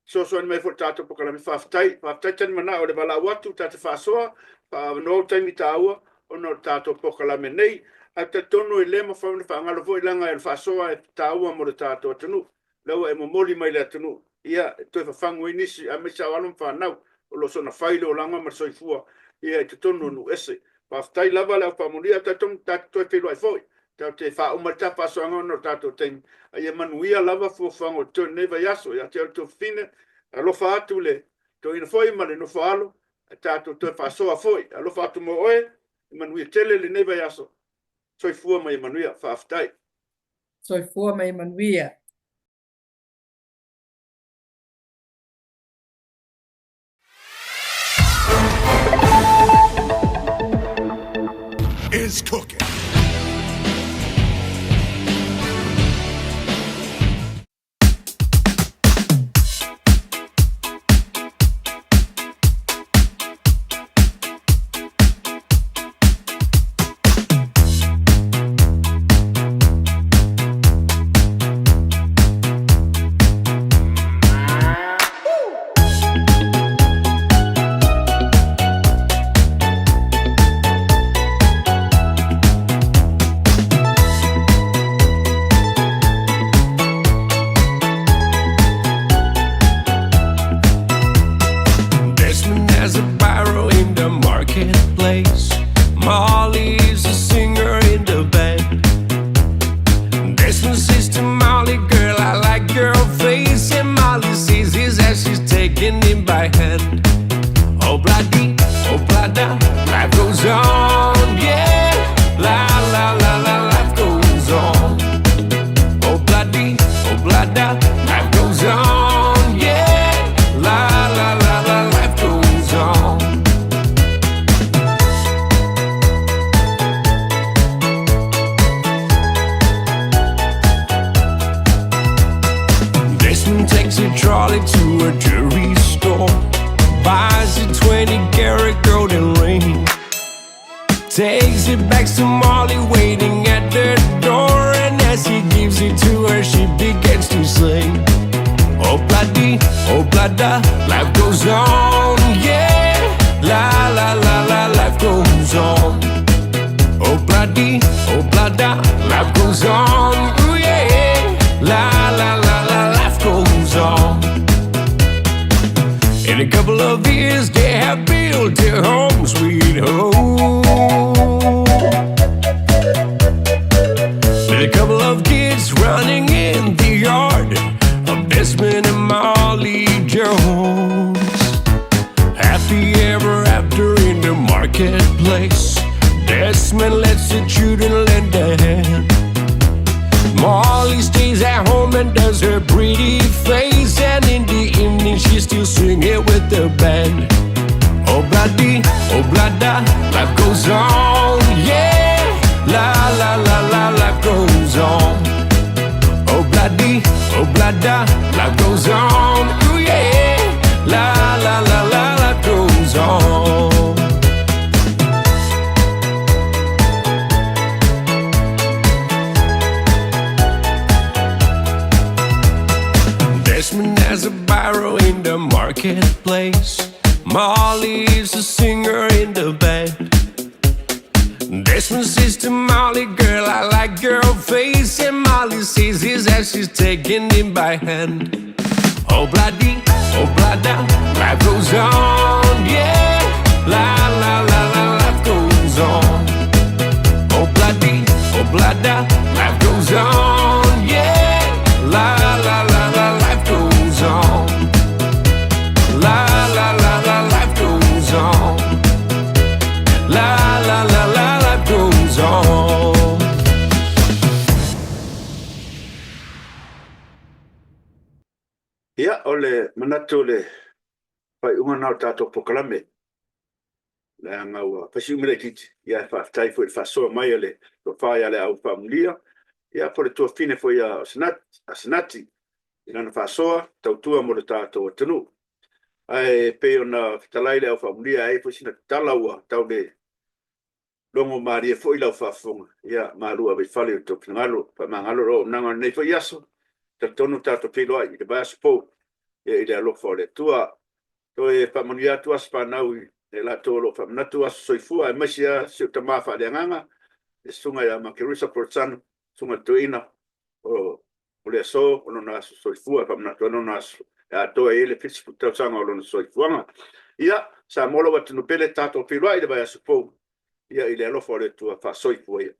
fesoasoani mai foi i le tatou polokalame. Faafetai, faafetai Talimanao i le valaau atu ta te faasoa, faaavanoa ou taimi taua ona o le tatou polokalame nei. Ae ou te talitonu e le mafai ona faagalo foi leaga o le faasoa e taua mo le tatou atunuu. Lea ua e momoli mai i le atunuu, ia, e toe fafagu ai nisi, aemaise lava o alo ma fanau o lo o soona fai le olaga ma le soifua ia i totonu o nuu ese. Faafetai lava le au faamanuia, ou te talitonu ta te toe feiloai foi. Tatou te faauma ai le ta faasoaga ona o le tatou taimi, a ia manuia lava fuafuaga o totoe i lenei vaiaso. Ia te oe le tuafafine, alofa atu le toeaina foi ma le nofo a alo, ae tatou toe faasoa foi. Alofa atu mo oe, ia manuia tele lenei vaiaso. Soifua ma ia manuia. Faafetai. Soifua ma ia manuia. Is cooking. Desmond says to Molly, girl, I like your face. And Molly sees his as she's taking him by hand. Oh, bloody, oh, blada, life goes on, yeah. La, la, la, la, life goes on. Oh, bloody, oh, blada, life goes on, yeah. La, la, la, la, life goes on. Desmond takes a trolley to a jewelry store, buys a 20 karat golden ring, takes it back to Molly waiting at the door, and as he gives it to her, she begins to sing. Oh bloody, oh blada, life goes on, yeah. La la la la, life goes on. Oh bloody, oh blada, life goes on, ooh yeah. La la la la, life goes on. In a couple of years, they have built their home, sweet home. With a couple of kids running in the yard of Desmond and Molly Jones. Happy ever after in the marketplace. Desmond lets the children lend a hand. Molly stays at home and does her pretty face. And in the evening, she's still singing with the band. Oh, bloody, oh, blada, life goes on, yeah. La, la, la, la, life goes on. Oh, bloody, oh, blada, life goes on, ooh, yeah. La, la, la, la, life goes on. Desmond has a barrow in the marketplace. Molly is a singer in the band. Desmond says to Molly, girl, I like your face. And Molly sees his as she's taking him by hand. Oh, bloody, oh, blada, life goes on, yeah. La, la, la, la, life goes on. Oh, bloody, oh, blada, life goes on, yeah. La, la, la, la, life goes on. La, la, la, la, life goes on. La, la, la, la, life goes on. Ia, o le manatu o le faaiuga lena o le tatou polokalame, leaga ua fai si umi laitiiti, ia e faafetai foi i le faasoa mai a le tofa ia Leaau Faumulia, ia po o le tuafafine foi a Asenati i lana faasoa tautua mo le tatou atunuu. Ae pei ona fetalai Leaau Faumulia, e ai foi sina tatala ua tau le logo malie foi lau faafofoga, ia malu ave i fale i o outou finagalo, faamagalo le auaunaga o lenei foi aso, talitonu tatou feiloai i le vaiaso fou ia i le alofa o le Atua. Toe faamanuia atu aso fanau i latou o lo o faamanatu aso soifua aemaise lava si ou tama faaleagaga, le Susuga ia Makerisa Polosano, Susuga i le Toeaina o le aso o lona aso soifua e faamanatu ai lona aso e atoa i ai le 70 tausaga o lona soifuaga. Ia, Samoa lou atunuu pele, tatou feiloai i le vaiaso fou, ia i le alofa o le Atua, faasoifua ia.